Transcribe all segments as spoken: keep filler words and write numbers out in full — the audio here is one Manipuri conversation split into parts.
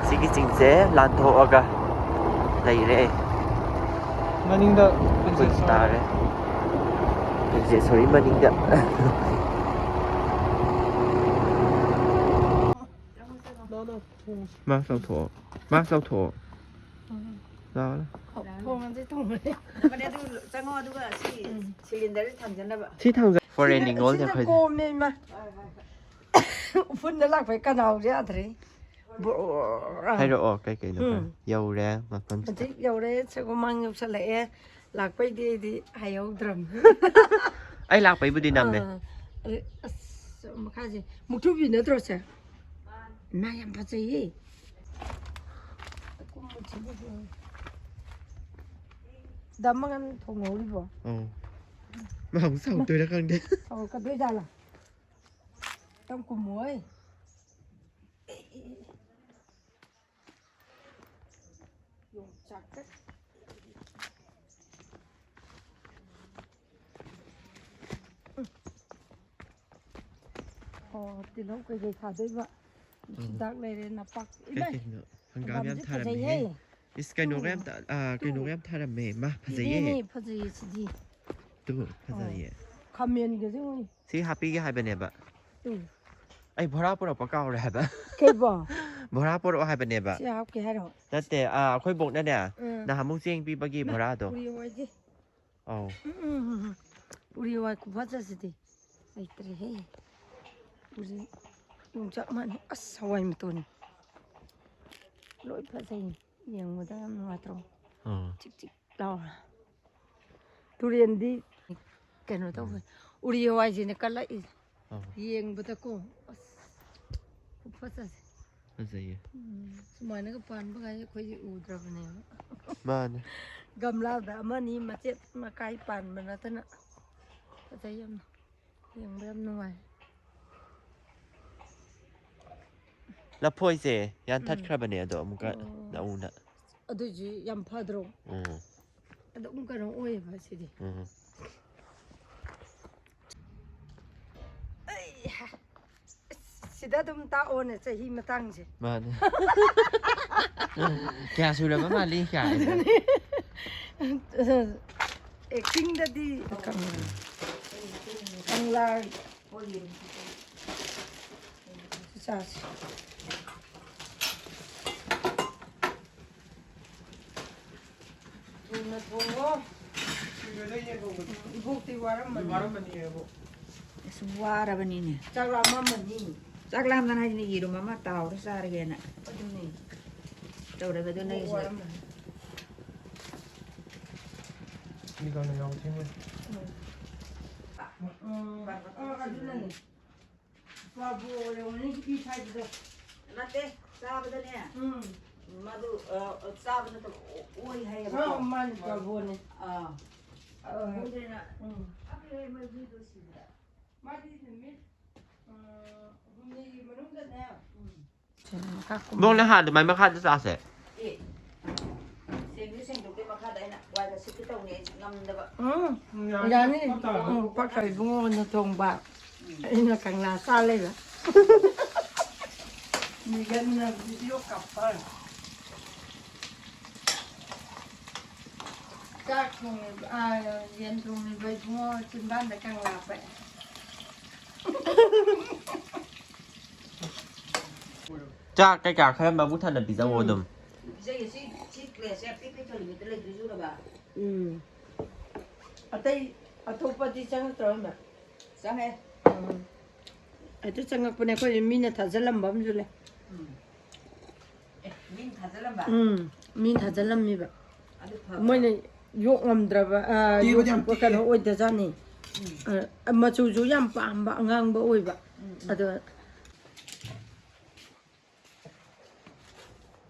ꯁꯤꯒꯤ ꯆꯤꯡꯁꯦ ꯂꯥꯟꯊꯣꯛꯑꯒ ꯂꯩꯔꯦ꯫ ꯃꯅꯤꯡꯗ ꯑꯩꯈꯣꯏ ꯇꯥꯔꯦ꯫ ꯄ꯭ꯔꯤꯟꯁꯦꯁ ꯁꯣꯔꯤ ꯃꯅꯤꯡꯗ꯫ ꯃꯥꯛꯁ ꯂꯧꯊꯣꯛꯑꯣ꯫ ꯃꯥꯛꯁ ꯂꯧꯊꯣꯛꯑꯣ꯫ ꯂꯥꯛꯑꯣ꯫ ꯊꯣꯡꯉꯁꯦ ꯊꯣꯡꯉꯁꯦ꯫ ꯆꯪꯉꯣ ꯑꯗꯨꯒ ꯁꯤ ꯁꯤꯂꯤꯟꯗꯔꯁꯦ ꯊꯥꯡꯖꯅꯕ꯫ ꯁꯤ ꯊꯥꯡꯖ꯫ ꯐꯣꯔꯦꯟ ꯅꯤꯉꯣꯜ ꯁꯤꯅ ꯌꯥꯈꯩ꯫ ꯀꯣꯝꯃꯦ ꯏꯃꯥ꯫ ꯎꯐꯨꯟꯗ ꯂꯥꯛꯄꯩ ꯀꯅꯥꯎꯁꯦ ꯌꯥꯗ꯭ꯔꯦ꯫ ꯕꯣꯔ꯫ ꯍꯥꯏꯔꯛꯑꯣ ꯀꯩ ꯀꯩꯅꯣ ꯈꯔ꯫ ꯎꯝ꯫ ꯌꯧꯔꯦ ꯃꯐꯝꯁꯤꯗ꯫ ꯍꯧꯖꯤꯛ ꯌꯧꯔꯦ, ꯁꯒꯣꯃꯥꯡ ꯌꯧꯁꯜꯂꯛꯑꯦ꯫ ꯂꯥꯛꯄꯩꯗꯤ ꯑꯩꯗꯤ ꯍꯥꯏꯍꯧꯗ꯭ꯔꯕꯅꯤ꯫ ꯑꯩ ꯂꯥꯛꯄꯩꯕꯨꯗꯤ ꯅꯝꯃꯦ꯫ ꯑꯥ, ꯑꯗꯩ ꯑꯁ ꯃꯈꯥꯁꯦ ꯃꯨꯛꯊ꯭ꯔꯨꯕꯤ ꯅꯠꯇ꯭ꯔꯣ ꯁꯦ? ꯏꯃꯥ ꯌꯥꯝ ꯐꯖꯩꯌꯦ꯫ ꯗꯥ ꯃꯉꯥꯟ ꯊꯣꯡꯍꯧꯔꯤꯕꯣ? ꯑꯧ꯫ ꯃꯥ ꯑꯃꯨꯛ ꯁꯥꯎꯗꯣꯏꯔꯥ ꯈꯪꯗꯦ꯫ ꯁꯥꯎꯔꯛꯀꯗꯣꯏꯖꯥꯠꯂꯥ? ꯇꯝ ꯀꯨꯝꯃꯣꯏ꯫ ꯌꯣꯡꯆꯥꯛꯀ꯫ ꯑꯣ, ꯇꯤꯜꯍꯧ ꯀꯩꯀꯩ ꯊꯥꯗꯣꯏꯕ꯫ ꯍꯤꯗꯥꯛ ꯂꯩꯔꯦ, ꯅꯄꯥꯛ-, ꯏꯃꯥꯏ! ꯀꯩꯅꯣ ꯍꯪꯒꯥꯝ ꯌꯥꯝ ꯍꯪꯒꯥꯝꯁꯦ ꯊꯥꯔꯝꯃꯦ꯫ ꯐꯖꯩꯍꯦ꯫ ꯏꯁ ꯀꯩꯅꯣꯒ ꯇꯨ꯫ ꯌꯥꯝ ꯊꯥ- ꯑꯥ, ꯇꯨ꯫ ꯀꯩꯅꯣꯒ ꯌꯥꯝ ꯊꯥꯔꯝꯃꯦ ꯃꯥ ꯐꯖꯩꯌꯦ꯫ ꯏꯕꯦꯝꯃꯦ, ꯐꯖꯩꯌꯦ ꯁꯤꯗꯤ꯫ ꯇꯨ ꯐꯖꯩꯌꯦ꯫ ꯈꯥꯃꯦꯟꯒꯁꯦ ꯌꯦꯡꯉꯨꯅꯦ꯫ ꯁꯤ ꯍꯥꯞꯄꯤꯒꯦ ꯍꯥꯏꯕꯅꯦꯕ꯫ ꯇꯨ꯫ ꯑꯩ ꯚꯣꯔꯥ ꯄꯨꯔꯛꯄ ꯀꯥꯎꯔꯦ ꯍꯥꯏꯕ꯫ ꯀꯩꯕꯣ? ꯚꯣꯔꯥ ꯄꯨꯔꯛꯑꯣ ꯍꯥꯏꯕꯅꯦꯕ꯫ ꯁꯤ ꯍꯥꯞꯀꯦ ꯍꯥꯏꯔꯣ? ꯅꯠꯇꯦ ꯑꯥ, ꯑꯩꯈꯣꯏ ꯕꯣꯛꯅꯅꯦ ꯎꯝ꯫ ꯅꯍꯥꯟꯃꯨꯛ ꯆꯦꯡ ꯄꯤꯕꯒꯤ ꯚꯣꯔꯥꯗꯣ꯫ ꯎꯔꯤ ꯍꯋꯥꯏꯁꯦ꯫ ꯑꯧ꯫ ꯎꯝ, ꯎꯝ, ꯎꯝ, ꯎꯝ꯫ ꯎꯔꯤ ꯍꯋꯥꯏ ꯈꯨꯐꯖꯁꯤꯗꯤ꯫ ꯂꯩꯇ꯭ꯔꯦꯍꯦ꯫ ꯎꯔꯤ ꯌꯣꯡꯆꯥꯛ ꯃꯥꯟꯕꯤ꯫ ꯑꯁ, ꯍꯋꯥꯏ ꯃꯇꯣꯟ꯫ ꯂꯣꯏ ꯐꯖꯩ꯫ ꯌꯦꯡꯕꯗ ꯌꯥꯝ ꯅꯨꯡꯉꯥꯏꯇ꯭ꯔꯣ? ꯑꯥ꯫ ꯆꯤꯛ ꯆꯤꯛ ꯂꯥꯎꯔ꯫ ꯇꯨꯔꯦꯟꯗꯤ ꯀꯩꯅꯣ ꯇꯧꯋꯦ꯫ ꯎꯔꯤ ꯍꯋꯥꯏꯁꯤꯅꯦ ꯀꯜꯂꯛꯏꯁꯦ꯫ ꯑꯧ꯫ ꯌꯦꯡꯕꯗꯀꯣ꯫ ꯑꯁ, ꯈꯨꯐꯖꯁꯦ꯫ ꯐꯖꯩꯌꯦ꯫ ꯎꯝ, ꯁꯨꯃꯥꯏꯅꯒ ꯄꯥꯟꯕꯒꯥꯏ ꯑꯩꯈꯣꯏꯗꯤ ꯎꯗ꯭ꯔꯕꯅꯦꯕ꯫ ꯃꯥꯅꯦ꯫ ꯒꯝꯂꯥꯗ ꯑꯃꯅꯤ ꯃꯆꯦꯠ ꯃꯀꯥꯏ ꯄꯥꯟꯕ ꯅꯠꯇꯅ꯫ ꯐꯖꯩ ꯌꯥꯝꯅ꯫ ꯌꯦꯡꯕ ꯌꯥꯝ ꯅꯨꯡꯉꯥꯏ꯫ ꯂꯐꯣꯏꯁꯦ ꯌꯥꯟꯊꯠꯈ꯭ꯔꯕꯅꯦ ꯑꯗꯣ ꯑꯃꯨꯛꯀ ꯅꯧꯅ꯫ ꯑꯗꯨꯏꯁꯨ ꯌꯥꯝ ꯐꯗ꯭ꯔꯣ? ꯎꯝ꯫ ꯑꯗꯨꯝ ꯀꯩꯅꯣ ꯑꯣꯏꯌꯦꯕ ꯁꯤꯗꯤ꯫ ꯎꯝ꯫ ꯑꯩ ꯍꯥ꯫ ꯁꯤꯗ ꯑꯗꯨꯝ ꯇꯥꯛꯑꯣꯅꯦ ꯆꯍꯤ ꯃꯇꯥꯡꯁꯦ꯫ ꯃꯥꯅꯦ꯫ ꯀꯌꯥ ꯁꯨꯔꯕ ꯃꯥꯜꯂꯤ ꯀꯌꯥ? ꯑꯦꯛꯇꯤꯡꯗꯗꯤ ꯀꯪꯂꯥ ꯆꯥꯁꯤ꯫ ꯊꯨꯅ ꯊꯣꯡꯉꯣ꯫ ꯏꯕꯣꯛꯇꯤ ꯋꯥꯔꯝꯃꯅꯤ꯫ ꯑꯁ ꯋꯥꯔꯕꯅꯤꯅꯦ꯫ ꯆꯥꯛ ꯂꯥꯝꯃꯝꯃꯅꯤ꯫ ꯆꯥꯛ ꯂꯥꯝꯗꯅ ꯍꯥꯏꯁꯤꯅꯦ ꯌꯦꯔꯨꯝ ꯑꯃ ꯇꯥꯎꯔ ꯆꯥꯔꯒꯦꯅ ꯑꯗꯨꯅꯤ꯫ ꯇꯧꯔꯒ ꯑꯗꯨ ꯏꯕꯣꯛ ꯂꯩꯔꯤꯁꯦ꯫ ꯋꯥꯔꯝꯃꯅꯤ꯫ ꯃꯤꯒꯅ ꯌꯥꯎ ꯊꯦꯡꯉꯦ꯫ ꯎꯝ꯫ ꯑ, ꯑꯗꯨꯅꯅꯦ꯫ ꯄꯥꯕꯨ ꯑꯣꯏꯔꯝꯒꯅꯤ ꯏ ꯊꯥꯏꯕꯗꯣ꯫ ꯅꯠꯇꯦ, ꯆꯥꯕꯗꯅꯦ꯫ ꯎꯝ꯫ ꯃꯗꯨ ꯑ, ꯆꯥꯕ ꯅꯠꯇꯕ ꯑꯣ- ꯑꯣꯏ ꯑ, ꯍꯥꯏꯌꯦꯕꯀꯣ꯫ ꯃꯥꯅꯤ ꯄꯥꯕꯨꯅꯦ꯫ ꯑꯥ꯫ ꯑ, ꯑꯗꯨꯅ ꯎꯝ꯫ ꯑꯩꯈꯣꯏ ꯃꯩ ꯃꯩꯗꯣ ꯁꯤꯕꯗ꯫ ꯃꯥꯗꯤ ꯅꯨꯃꯤꯠ ꯑ, ꯍꯨꯝꯅꯤꯒꯤ ꯃꯅꯨꯡꯗꯅꯦ꯫ ꯕꯣꯛ ꯅꯍꯥꯟ ꯑꯗꯨꯃꯥꯏ ꯃꯈꯥꯗ ꯆꯥꯁꯦ꯫ ꯑꯦ꯫ ꯁꯦꯡꯗꯤ ꯁꯦꯡꯗꯣꯛꯇꯦ ꯃꯈꯥꯗ ꯑꯩꯅ ꯋꯥꯏꯒ ꯁꯤꯠꯀꯦ ꯇꯧꯅꯤ ꯑꯩꯁꯦ ꯉꯝꯗꯕ꯫ ꯎꯝ꯫ ꯌꯥꯅꯤ꯫ ꯎꯝ, ꯄꯥꯛꯀ ꯏꯕꯨꯡꯉꯣꯅ ꯊꯣꯡꯕ꯫ ꯑꯩꯅ ꯀꯪꯂꯥ ꯆꯥ ꯂꯩꯕ꯫ ꯃꯤꯒꯟꯅ ꯚꯤꯗꯤꯑꯣ ꯀꯥꯞꯄ꯫ ꯆꯥꯛ ꯊꯣꯡꯉꯤꯕ ꯑꯥ, ꯌꯦꯟ ꯊꯣꯡꯉꯤꯕ ꯏꯕꯨꯡꯉꯣ ꯆꯤꯟꯕꯥꯟꯗ ꯀꯪꯂꯥ ꯄꯛꯑꯦ꯫ ꯆꯥꯛ ꯀꯩꯀꯥ ꯈꯔ ꯃꯃꯨꯠ ꯊꯟꯅ ꯄꯤꯖꯧꯋꯣ ꯑꯗꯨꯝ꯫ ꯄꯤꯖꯒꯦ ꯁꯤ ꯁꯤ ꯀ꯭ꯂꯦꯁꯦ ꯄꯤꯛ ꯄꯤꯛ ꯊꯜꯂꯤꯉꯩꯗ ꯂꯩꯗꯣꯏ ꯆꯨꯔꯕ꯫ ꯎꯝ꯫ ꯑꯇꯩ ꯑꯇꯣꯞꯄꯗꯤ ꯆꯪꯉꯛꯇ꯭ꯔꯣ ꯏꯃꯥ? ꯆꯪꯉꯦ꯫ ꯎꯝ꯫ ꯍꯦꯛꯇ ꯆꯪꯉꯛꯄꯅꯦ ꯑꯩꯈꯣꯏ ꯃꯤꯅ ꯊꯥꯖꯤꯜꯂꯝꯕ ꯑꯃꯁꯨ ꯂꯩ꯫ ꯎꯝ꯫ ꯑꯦ ꯃꯤꯅ ꯊꯥꯖꯤꯜꯂꯝꯕ꯫ ꯎꯝ꯫ ꯃꯤꯅ ꯊꯥꯖꯤꯜꯂꯝꯃꯤꯕ꯫ ꯑꯗꯨ ꯐꯕ꯫ ꯃꯣꯏꯅ ꯌꯣꯛ ꯉꯝꯗ꯭ꯔꯕ ꯑ, ꯇꯦꯕꯗꯤ ꯌꯥꯝ ꯌꯣꯛꯄ ꯀꯩꯅꯣ ꯑꯣꯏꯗꯖꯥꯠꯅꯤ꯫ ꯑ, ꯃꯆꯨꯁꯨ ꯌꯥꯝ ꯄꯥꯝꯕ ꯑꯉꯥꯡꯕ ꯑꯣꯏꯕ꯫ ꯎꯝ, ꯎꯝ꯫ ꯑꯗꯣ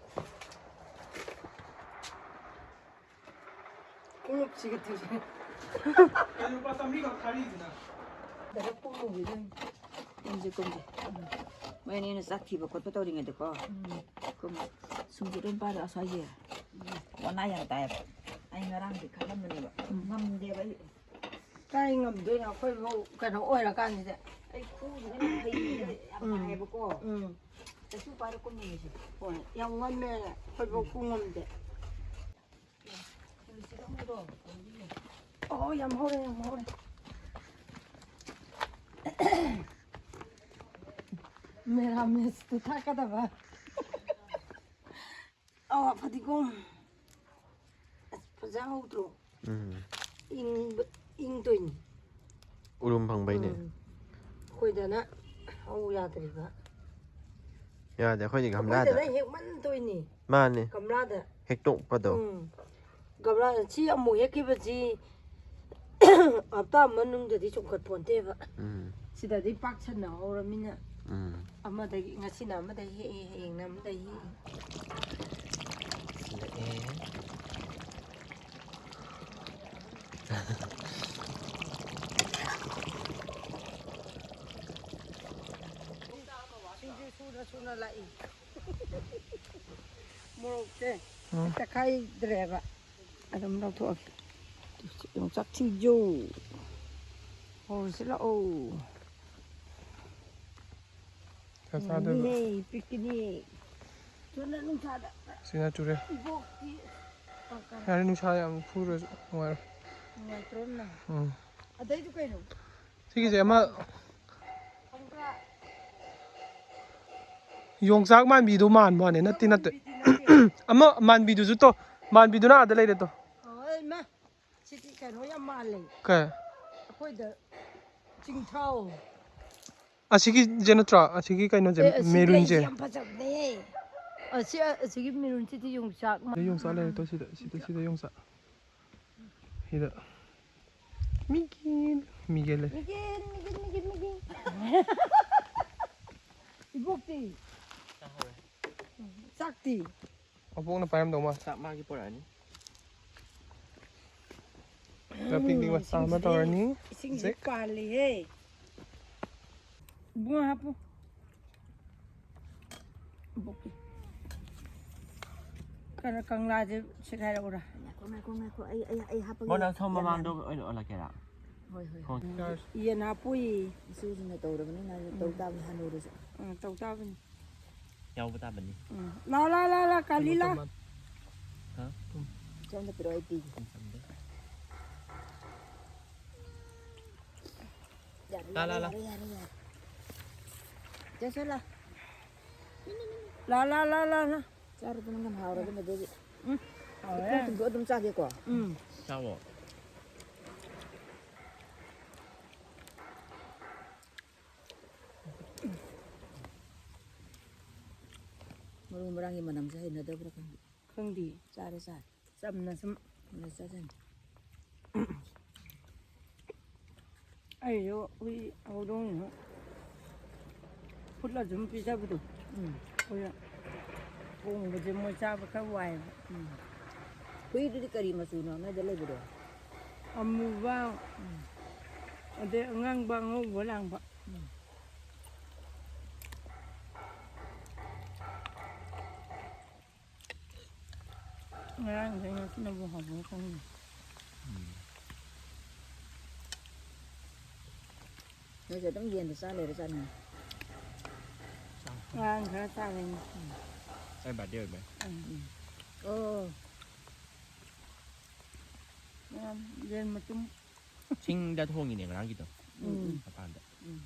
ꯈꯣꯡꯎꯞꯁꯤꯒ ꯊꯨꯁꯦ꯫ ꯂꯨꯄꯥ ꯆꯥꯝꯃꯔꯤꯈꯛ ꯊꯥꯔꯤꯗꯨꯅ꯫ ꯗꯥꯏꯔꯦꯛ ꯄꯨꯡꯃꯨꯒꯤ ꯑꯗꯨꯝ꯫ ꯀꯨꯝꯁꯦ ꯀꯨꯝꯁꯦ꯫ ꯃꯣꯏ ꯑꯅꯤꯅ ꯆꯥꯛ ꯊꯤꯕ ꯈꯣꯠꯄ ꯇꯧꯔꯤꯉꯩꯗꯀꯣ꯫ ꯎꯝ꯫ ꯀꯨꯝꯁꯦ꯫ ꯁꯨꯝꯁꯤꯠ ꯂꯣꯏ ꯄꯥꯏꯔꯦ ꯑꯁ꯭ꯋꯥꯏꯁꯦ꯫ ꯋꯥꯅꯥ ꯌꯥꯝ ꯇꯥꯏꯌꯦꯕ꯫ ꯑꯩ ꯉꯔꯥꯡꯗꯤ ꯈꯜꯂꯝꯕꯅꯦꯕ꯫ ꯉꯝꯗꯦꯕ ꯑꯩ꯫ ꯀꯥꯏ ꯉꯝꯗꯣꯏꯅꯣ ꯑꯩꯈꯣꯏꯐꯧ ꯀꯩꯅꯣ ꯑꯣꯏꯔꯀꯥꯟꯁꯤꯗ꯫ ꯑꯩ ꯈꯨꯁꯤꯅ ꯐꯩꯁꯤꯗ ꯌꯥꯝ ꯎꯝ꯫ ꯐꯩꯌꯦꯕꯀꯣ꯫ ꯎꯝ꯫ ꯀꯩꯁꯨ ꯄꯥꯏꯔꯛꯀꯨꯝ ꯌꯦꯡꯉꯁꯤ꯫ ꯍꯣꯏ, ꯌꯥꯝ ꯉꯝꯃꯦ꯫ ꯑꯩꯈꯣꯏꯐꯥꯎ ꯈꯨ ꯉꯝꯗꯦ꯫ ꯑꯣ, ꯌꯥꯝ ꯍꯧꯔꯦ, ꯌꯥꯝ ꯍꯧꯔꯦ꯫ ꯃꯦꯔꯥꯃꯦꯁꯇ ꯊꯥꯛꯀꯗꯕ꯫ ꯑꯣ, ꯐꯗꯤꯒꯣꯝ꯫ ꯑꯁ, ꯐꯖ ꯍꯧꯗ꯭ꯔꯣ? ꯎꯝ꯫ ꯏꯪꯕ-, ꯏꯪꯗꯣꯏꯅꯤ꯫ ꯎꯔꯨꯝ ꯐꯪꯕꯩꯅꯦ꯫ ꯎꯝ꯫ ꯑꯩꯈꯣꯏꯗꯅ ꯍꯧ ꯌꯥꯗ꯭ꯔꯤꯕ꯫ ꯌꯥꯗꯦ, ꯑꯩꯈꯣꯏꯗꯤ ꯒꯝꯂꯥꯗ꯫ ꯑꯩꯈꯣꯏꯗꯅ ꯍꯦꯛꯃꯟꯗꯣꯏꯅꯤ꯫ ꯃꯥꯅꯦ꯫ ꯒꯝꯂꯥꯗ꯫ ꯍꯦꯛꯇꯣꯛꯄꯗꯣ꯫ ꯎꯝ꯫ ꯒꯝꯂꯥꯗ ꯁꯤ ꯑꯃꯨꯛ ꯍꯦꯛꯈꯤꯕꯁꯤ ꯍꯞꯇꯥ ꯃꯅꯨꯡꯗꯗꯤ ꯆꯣꯡꯈꯠ ꯄꯣꯟꯇꯦꯕ꯫ ꯎꯝ꯫ ꯁꯤꯗꯗꯤ ꯄꯥꯛ ꯁꯟꯅ ꯍꯧꯔꯃꯤꯅ꯫ ꯎꯝ꯫ ꯑꯃꯗꯒꯤ, ꯉꯁꯤꯅ ꯑꯃꯗ ꯍꯦꯛꯑꯦ, ꯍꯌꯦꯡꯅ ꯑꯃꯗ ꯍꯦꯛꯑꯦ꯫ ꯁꯤꯜꯂꯛꯑꯦ꯫ ꯁꯤꯡꯖꯨ ꯁꯨꯅ ꯁꯨꯅ ꯂꯥꯛꯏ꯫ ꯃꯣꯔꯣꯛꯁꯦ ꯎꯝ꯫ ꯍꯦꯛꯇ ꯈꯥꯏꯗ꯭ꯔꯦꯕ꯫ ꯑꯗꯨꯝ ꯂꯧꯊꯣꯛꯑꯒꯦ꯫ ꯌꯣꯡꯆꯥꯛ ꯁꯤꯡꯖꯨ ꯍꯧꯔꯁꯤ ꯂꯥꯛꯑꯣ꯫ ꯆꯥꯛ ꯆꯥꯗꯣꯏꯕ꯫ ꯅꯨꯡꯉꯥꯏꯅꯤꯍꯦ, picnic꯫ ꯆꯨꯅ ꯅꯨꯡꯁꯥꯗ꯫ ꯁꯤꯅ ꯆꯨꯔꯦ꯫ ꯏꯕꯣꯛꯇꯤ ꯄꯥꯡꯀꯟ꯫ ꯌꯥꯔꯦ, ꯅꯨꯡꯁꯥ ꯌꯥꯝ ꯐꯨꯔꯁꯨ ꯅꯨꯡꯉꯥꯏꯔꯣꯏ꯫ ꯅꯨꯡꯉꯥꯏꯇ꯭ꯔꯣ ꯅꯪ? ꯎꯝ꯫ ꯑꯗꯩꯗꯨ ꯀꯩꯅꯣ? ꯁꯤꯒꯤꯁꯦ ꯑꯃ ꯈꯪꯕ꯭ꯔꯥ? ꯌꯣꯡꯆꯥꯛ ꯃꯥꯟꯕꯤꯗꯣ ꯃꯥꯟꯕ ꯋꯥꯅꯦ, ꯅꯠꯇꯦ, ꯅꯠꯇꯦ꯫ ꯃꯥꯟꯕꯤꯗꯤ ꯅꯠꯇꯦ꯫ ꯑꯃ ꯃꯥꯟꯕꯤꯗꯨꯁꯨ ꯇꯣ, ꯃꯥꯟꯕꯤꯗꯨꯅ ꯑꯥꯗ ꯂꯩꯔꯦ ꯇꯣ꯫ ꯑꯣ, ꯏꯃꯥ, ꯁꯤꯗꯤ ꯀꯩꯅꯣ ꯌꯥꯝ ꯃꯥꯜꯂꯦ꯫ ꯀꯩ? ꯑꯩꯈꯣꯏꯗ ꯆꯤꯡꯊꯥꯎ꯫ ꯑꯁꯤꯒꯤꯁꯦ ꯅꯠꯇ꯭ꯔꯣ? ꯑꯁꯤꯒꯤ ꯀꯩꯅꯣꯁꯦ, ꯑꯦ, ꯑꯁꯤ ꯃꯦꯔꯨꯟꯁꯦ? ꯂꯩꯁꯦ ꯌꯥꯝ ꯐꯖꯕꯅꯦ꯫ ꯑꯁꯤ, ꯑꯁꯤꯒꯤ ꯃꯦꯔꯨꯟꯁꯤꯗꯤ ꯌꯣꯡꯆꯥꯛ ꯃꯥ-, ꯑꯗ ꯌꯣꯡꯆꯥꯛ ꯂꯩꯔꯦ ꯇꯣ ꯁꯤꯗ, ꯁꯤꯗ, ꯁꯤꯗ ꯌꯣꯡꯆꯥꯛ꯫ ꯁꯤꯗ꯫ ꯃꯤꯒꯤ, ꯃꯤꯒꯤ ꯂꯩ꯫ ꯃꯤꯒꯤ, ꯃꯤꯒꯤ, ꯃꯤꯒꯤ, ꯃꯤꯒꯤ꯫ ꯏꯕꯣꯛꯇꯤ? ꯆꯥꯍꯧꯔꯦ꯫ ꯆꯥꯛꯇꯤ? ꯑꯕꯣꯛꯅ ꯄꯥꯏꯔꯝꯗꯧ ꯃꯥꯜꯂꯦ꯫ ꯆꯥꯛ ꯃꯥꯒꯤ ꯄꯨꯔꯛꯑꯅꯤ꯫ ꯈꯔ picnic ꯃꯆꯥ ꯑꯃ ꯏꯁꯤꯡꯁꯤꯗꯤ, ꯇꯧꯔꯅꯤ꯫ ꯏꯁꯤꯡꯁꯤ ꯖꯦꯛ꯫ ꯄꯥꯜꯂꯤꯍꯦ꯫ ꯏꯕꯨꯡꯉꯣ ꯍꯥꯞꯄꯨ꯫ ꯏꯕꯣꯛꯀꯤ꯫ ꯀꯩꯅꯣ, ꯀꯪꯂꯥꯁꯦ ꯁꯦꯒꯥꯏꯔꯛꯎꯔꯥ? ꯉꯥꯏꯈꯣ, ꯉꯥꯏꯈꯣ, ꯉꯥꯏꯈꯣ꯫ ꯑꯩ, ꯑꯩ, ꯑꯩ ꯍꯥꯞꯄꯒꯦ꯫ ꯕꯣ, ꯅꯪ ꯁꯣꯝ ꯌꯥꯝ ꯃꯃꯥꯡꯗ ꯌꯥꯝꯃꯦ꯫ ꯑꯣꯏꯅ ꯑꯣꯜꯂꯛꯀꯦꯔꯥ? ꯍꯣꯏ, ꯍꯣꯏ, ꯍꯣꯏ꯫ ꯌꯦꯟ ꯍꯥꯞꯄꯨꯏ꯫ ꯏꯁꯨꯁꯤꯡꯅ ꯇꯧꯔꯕꯅꯤꯅ ꯇꯧ ꯇꯥꯕꯅꯤ, ꯍꯅꯨꯔꯁꯨ꯫ ꯎꯝ, ꯇꯧ ꯇꯥꯕꯅꯤ꯫ ꯌꯥꯎꯕ ꯇꯥꯕꯅꯤ꯫ ꯎꯝ꯫ ꯂꯥ, ꯂꯥ, ꯂꯥ, ꯂꯥ, ꯀꯥꯂꯤ ꯂꯥ꯫ ꯍꯥ? ꯁꯣꯝꯗ ꯄꯤꯔꯛꯑꯣ, ꯑꯩ ꯄꯤꯒꯦ꯫ ꯌꯥꯔꯦ, ꯂꯥ, ꯂꯥ, ꯌꯥꯔꯦ, ꯂꯥ꯫ ꯌꯥꯔꯦ, ꯌꯥꯔꯦ, ꯌꯥꯔꯦ꯫ ꯆꯠꯁꯦ, ꯂꯥ꯫ ꯂꯥ, ꯂꯥ, ꯂꯥ, ꯂꯥ, ꯂꯥ꯫ ꯆꯥꯔꯨꯗꯅ ꯌꯥꯝ ꯍꯥꯎꯔꯕꯅꯦ ꯑꯗꯨꯗꯤ꯫ ꯎꯝ꯫ ꯍꯥꯎꯔꯦ꯫ ꯏꯀꯥꯏ ꯊꯨꯝꯗꯣ ꯑꯗꯨꯝ ꯆꯥꯒꯦꯀꯣ꯫ ꯎꯝ꯫ ꯆꯥꯎꯋꯣ꯫ ꯃꯔꯨ ꯃꯔꯥꯡꯒꯤ ꯃꯅꯝꯁꯦ ꯍꯩꯅꯗꯕ꯭ꯔꯥ ꯈꯪꯗꯦ꯫ ꯈꯪꯗꯦ꯫ ꯆꯥꯔꯦ, ꯆꯥꯔꯦ꯫ ꯆꯝꯅ ꯁꯨꯝ꯫ ꯆꯝꯅ ꯆꯥꯖꯅꯤ꯫ ꯑꯩꯁꯨ ꯍꯨꯏ ꯍꯧꯗꯣꯡꯁꯤꯡ ꯐꯨꯠꯂ ꯑꯗꯨꯝ ꯄꯤꯖꯕꯗꯣ꯫ ꯎꯝ꯫ ꯑꯩꯈꯣꯏꯅ ꯊꯣꯡꯕꯁꯦ ꯃꯣꯏ ꯆꯥꯕ ꯈꯔ ꯋꯥꯏꯌꯦꯕ꯫ ꯎꯝ꯫ ꯍꯨꯏꯗꯨꯗꯤ ꯀꯔꯤ ꯃꯆꯨꯅꯣ ꯅꯣꯏꯗ ꯂꯩꯕꯗꯣ? ꯑꯃꯨꯕ, ꯎꯝ꯫ ꯑꯗꯩ ꯑꯉꯥꯡꯕ, ꯑꯉꯧꯕ ꯂꯥꯡꯕ꯫ ꯎꯝ꯫ ꯉꯔꯥꯡꯗꯩ ꯉꯁꯤꯅꯕꯨ ꯍꯥꯎꯕ꯭ꯔꯥ ꯈꯪꯗꯦ꯫ ꯎꯝ꯫ ꯅꯣꯏꯁꯨ ꯑꯗꯨꯝ ꯌꯦꯟꯗꯣ ꯆꯥ ꯂꯩꯔꯖꯥꯠꯅꯤ꯫ ꯉꯔꯥꯡ ꯈꯔ ꯆꯥꯔꯦ꯫ ꯑꯩ ꯕꯥꯔꯗꯦ ꯑꯣꯏꯕꯩ꯫ ꯎꯝ꯫ ꯑꯣ꯫ ꯉꯔꯥꯡ ꯌꯦꯟ ꯃꯇꯨꯝ꯫ ꯁꯤꯡꯗ ꯊꯣꯡꯉꯤꯅꯦ ꯉꯔꯥꯡꯒꯤꯗꯣ꯫ ꯎꯝ꯫ ꯃꯄꯥꯟꯗ꯫ ꯎꯝ꯫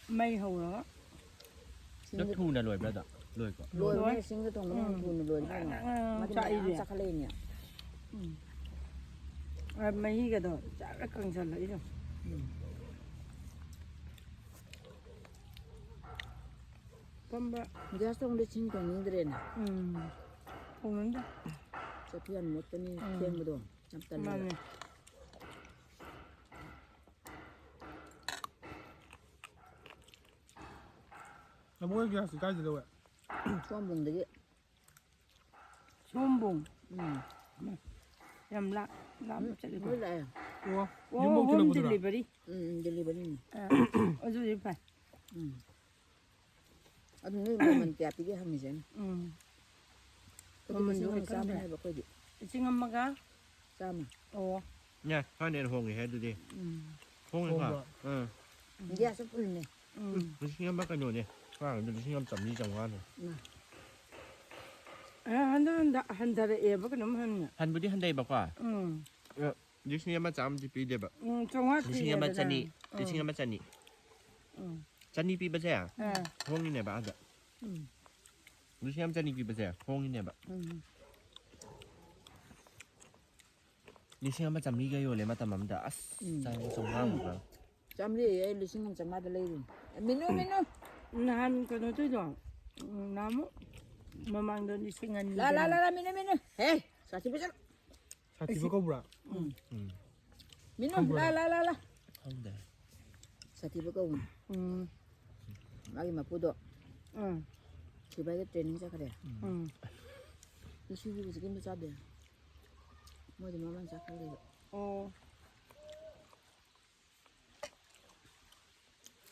ꯃꯩ ꯍꯧꯔꯒ꯫ ꯑꯗꯣ ꯊꯨꯅ ꯂꯣꯏꯕ꯭ꯔꯥ ꯑꯗꯣ? ꯂꯣꯏꯀꯣ? ꯂꯣꯏꯕꯅꯦ, ꯂꯣꯏ꯫ ꯁꯤꯡꯗ ꯊꯣꯡꯕꯅ ꯌꯥꯝ ꯎꯝ꯫ ꯊꯨꯅ ꯂꯣꯏꯕꯅꯦ꯫ ꯎꯝ, ꯃꯗꯨ ꯃꯌꯥꯝ ꯆꯥꯛꯏꯅꯦ꯫ ꯆꯥꯈꯠꯂꯛꯏꯅꯦ꯫ ꯎꯝ꯫ ꯑ, ꯃꯍꯤꯒꯗꯣ ꯖꯔ ꯀꯪꯁꯜꯂꯛꯏꯗꯣ꯫ ꯎꯝ꯫ ꯐꯝꯕ꯫ ꯒ꯭ꯌꯥꯁ ꯊꯣꯡꯗ ꯁꯤꯡ ꯊꯣꯡꯅꯤꯡꯗ꯭ꯔꯦꯅꯦ꯫ ꯎꯝ꯫ ꯊꯣꯡꯅꯤꯡꯗꯦ꯫ ꯆꯐꯨ ꯌꯥꯝ ꯃꯣꯠꯄꯅꯤ ꯎꯝ꯫ ꯐꯦꯡꯕꯗꯣ ꯌꯥꯝ ꯇꯜꯂꯦꯕ꯫ ꯃꯥꯅꯦ꯫ ꯅꯕꯣꯏ ꯒ꯭ꯌꯥꯁꯇꯤ ꯀꯥꯏꯗ ꯂꯧꯋꯦ? ꯁꯣꯝꯕꯨꯡꯗꯒꯤ꯫ ꯁꯣꯝꯕꯨꯡ? ꯎꯝ꯫ ꯌꯥꯝ ꯂꯥꯞ-, ꯂꯥꯞꯅ ꯎꯝ, ꯆꯠꯂꯤꯀꯣ꯫ ꯃꯣꯏ ꯂꯥꯛꯑꯦ꯫ ꯑꯣ, ꯑꯣ, ꯌꯨꯝꯐꯧ ꯍꯣꯝ ꯊꯤꯜꯂꯛꯄꯗꯨꯔꯥ? ꯗꯤꯂꯤꯚꯔꯤ꯫ ꯎꯝ, ꯎꯝ, ꯗꯤꯂꯤꯚꯔꯤꯅꯤ꯫ ꯑ, ꯑꯗꯨꯗꯤ ꯐꯩ꯫ ꯎꯝ꯫ ꯑꯗꯨ ꯅꯣꯏ ꯃꯃꯜ ꯀꯌꯥ ꯄꯤꯒꯦ ꯍꯪꯉꯤꯁꯦ ꯑꯩꯅ꯫ ꯎꯝ꯫ ꯑꯩꯈꯣꯏꯗꯤ ꯃꯃꯜꯗꯣ ꯂꯤꯁꯤꯡ ꯑꯃ ꯑꯩ ꯆꯥꯝꯃ ꯈꯪꯗ꯭ꯔꯦ꯫ ꯍꯥꯏꯕ ꯑꯩꯈꯣꯏꯗꯤ꯫ ꯂꯤꯁꯤꯡ ꯑꯃꯒ? ꯆꯥꯝꯃ꯫ ꯑꯣ꯫ ꯌꯥ, ꯈꯔꯅ ꯍꯦꯟꯅ ꯍꯣꯡꯉꯦ ꯍꯥꯏ ꯑꯗꯨꯗꯤ꯫ ꯎꯝ꯫ ꯍꯣꯡꯉꯦ ꯈꯔ꯫ ꯍꯣꯡꯕ꯭ꯔꯣ? ꯎꯝ꯫ ꯏꯟꯗꯤꯌꯥꯁꯨ ꯐꯨꯜꯅꯦ꯫ ꯎꯝ꯫ ꯂꯤꯁꯤꯡ ꯑꯃ ꯀꯩꯅꯣꯅꯦ꯫ ꯈꯔ ꯂꯤꯁꯤꯡ ꯑꯃ ꯆꯥꯝꯃꯔꯤ ꯆꯥꯝꯃꯉꯥꯅꯦ꯫ ꯎꯝ꯫ ꯑꯦ, ꯍꯟꯗꯛ ꯍꯟꯗ-, ꯍꯟꯊꯔꯛꯑꯦꯕ ꯀꯩꯅꯣꯝ ꯍꯪꯉꯦ꯫ ꯍꯟꯕꯨꯗꯤ ꯍꯟꯊꯩꯕꯀꯣ꯫ ꯎꯝ꯫ ꯑ, ꯂꯤꯁꯤꯡ ꯑꯃ ꯆꯥꯝꯃꯗꯤ ꯄꯤꯗꯦꯕ꯫ ꯎꯝ, ꯆꯥꯝꯃꯉꯥ ꯂꯤꯁꯤꯡ ꯑꯃ ꯄꯤꯔꯦꯗꯅ꯫ ꯆꯅꯤ, ꯎꯝ꯫ ꯂꯤꯁꯤꯡ ꯑꯃ ꯆꯅꯤ꯫ ꯎꯝ꯫ ꯆꯅꯤ ꯄꯤꯕꯁꯦ ꯑꯥ꯫ ꯍꯣꯡꯉꯤꯅꯦꯕ ꯑꯥꯗ꯫ ꯎꯝ꯫ ꯂꯤꯁꯤꯡ ꯑꯃ ꯆꯅꯤ ꯄꯤꯕꯁꯦ ꯍꯣꯡꯉꯤꯅꯦꯕ꯫ ꯎꯝ꯫ ꯂꯤꯁꯤꯡ ꯑꯃ ꯆꯥꯝꯃꯔꯤꯒ ꯌꯣꯜꯂꯦ ꯃꯇꯝ ꯑꯃꯗ꯫ ꯑꯁ, ꯎꯝ꯫ ꯆꯥꯝꯃꯔꯤ ꯆꯥꯝꯃꯉꯥ ꯎꯝ꯫ ꯄꯤꯕ꯭ꯔꯥ? ꯆꯥꯝꯃꯔꯤ ꯑꯩ ꯂꯤꯁꯤꯡ ꯑꯃ ꯆꯥꯝꯃꯉꯥꯗ ꯂꯩꯔꯤꯅꯤ꯫ ꯑꯦ, ꯃꯤꯅꯨ, ꯃꯤꯅꯨ꯫ ꯅꯍꯥꯟ ꯀꯩꯅꯣ ꯇꯧꯗꯣ, ꯎꯝ, ꯅꯍꯥꯟꯃꯨꯛ ꯃꯃꯥꯡꯗ ꯂꯤꯁꯤꯡ ꯑꯅꯤ ꯂꯥ, ꯂꯥ, ꯂꯥ, ꯂꯥ, ꯃꯤꯅꯨ, ꯃꯤꯅꯨ꯫ ꯍꯦ, ꯁꯥꯊꯤꯕ ꯆꯠꯂꯣ꯫ ꯁꯥꯊꯤꯕ ꯀꯧꯕ꯭ꯔꯥ? ꯎꯝ꯫ ꯎꯝ꯫ ꯃꯤꯅꯨ, ꯈꯪꯕ꯭ꯔꯥ? ꯂꯥ, ꯂꯥ, ꯂꯥ, ꯂꯥ꯫ ꯈꯪꯗꯦ꯫ ꯁꯥꯊꯤꯕ ꯀꯧꯕꯅꯤ꯫ ꯎꯝ꯫ ꯃꯥꯒꯤ ꯃꯄꯨꯗꯣ ꯎꯝ꯫ ꯁꯤꯕꯥꯏꯗ training ꯆꯠꯈ꯭ꯔꯦ꯫ ꯎꯝ꯫ ꯉꯁꯤꯒꯤ ꯍꯧꯖꯤꯛꯀꯤ ꯃꯆꯥꯗꯣ꯫ ꯃꯣꯏꯗꯤ ꯃꯃꯥꯡ ꯆꯠꯈ꯭ꯔꯦꯕ꯫ ꯑꯣ꯫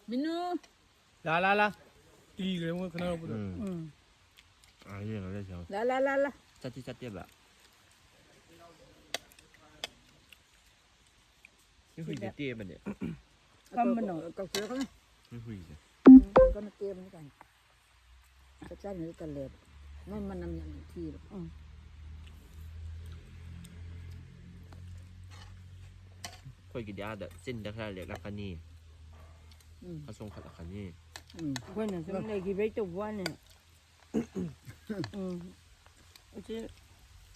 ꯃꯤꯅꯨ꯫ ꯂꯥ, ꯂꯥ, ꯂꯥ꯫ ꯀꯤꯈ꯭ꯔꯦ ꯃꯣꯏ ꯈꯠꯅꯔꯛꯄꯗꯣ꯫ ꯎꯝ꯫ ꯎꯝ꯫ ꯑꯥ, ꯌꯦꯡꯉꯣ, ꯂꯩꯁꯦ ꯌꯦꯡꯉꯣ꯫ ꯂꯥ, ꯂꯥ, ꯂꯥ, ꯂꯥ꯫ ꯆꯠꯇꯤ ꯆꯠꯇꯦꯕ꯫ ꯁꯤ ꯍꯨꯏꯁꯦ ꯁꯤꯗ꯫ ꯇꯦꯛꯑꯕꯅꯦ꯫ ꯀꯝꯕꯅꯣ? ꯀꯛꯊꯠꯂꯛꯀꯅꯨ꯫ ꯁꯤ ꯍꯨꯏꯁꯦ꯫ ꯎꯝ, ꯀꯩꯅꯣ ꯇꯦꯛꯑꯕꯅꯤ ꯀꯥꯏꯅ꯫ ꯆꯥꯛ ꯆꯥꯔꯤꯉꯩꯗ ꯇꯜꯂꯦꯕ꯫ ꯃꯣꯏ ꯃꯅꯝ ꯌꯥꯝ ꯅꯝꯊꯤꯑꯕ꯫ ꯎꯝ꯫ ꯑꯩꯈꯣꯏꯒꯤꯗꯤ ꯑꯥꯗ ꯆꯤꯟꯗ ꯈꯔ ꯂꯦꯛꯂꯛꯀꯅꯤ꯫ ꯎꯝ꯫ ꯈꯔ ꯆꯣꯡꯈꯠꯂꯛꯀꯅꯤ꯫ ꯎꯝ꯫ ꯑꯩꯈꯣꯏꯅ ꯁꯨꯝ ꯂꯩꯈꯤꯕꯩ ꯇꯧꯕ ꯋꯥꯅꯤ꯫ ꯎꯝ꯫ ꯎꯆꯦ꯫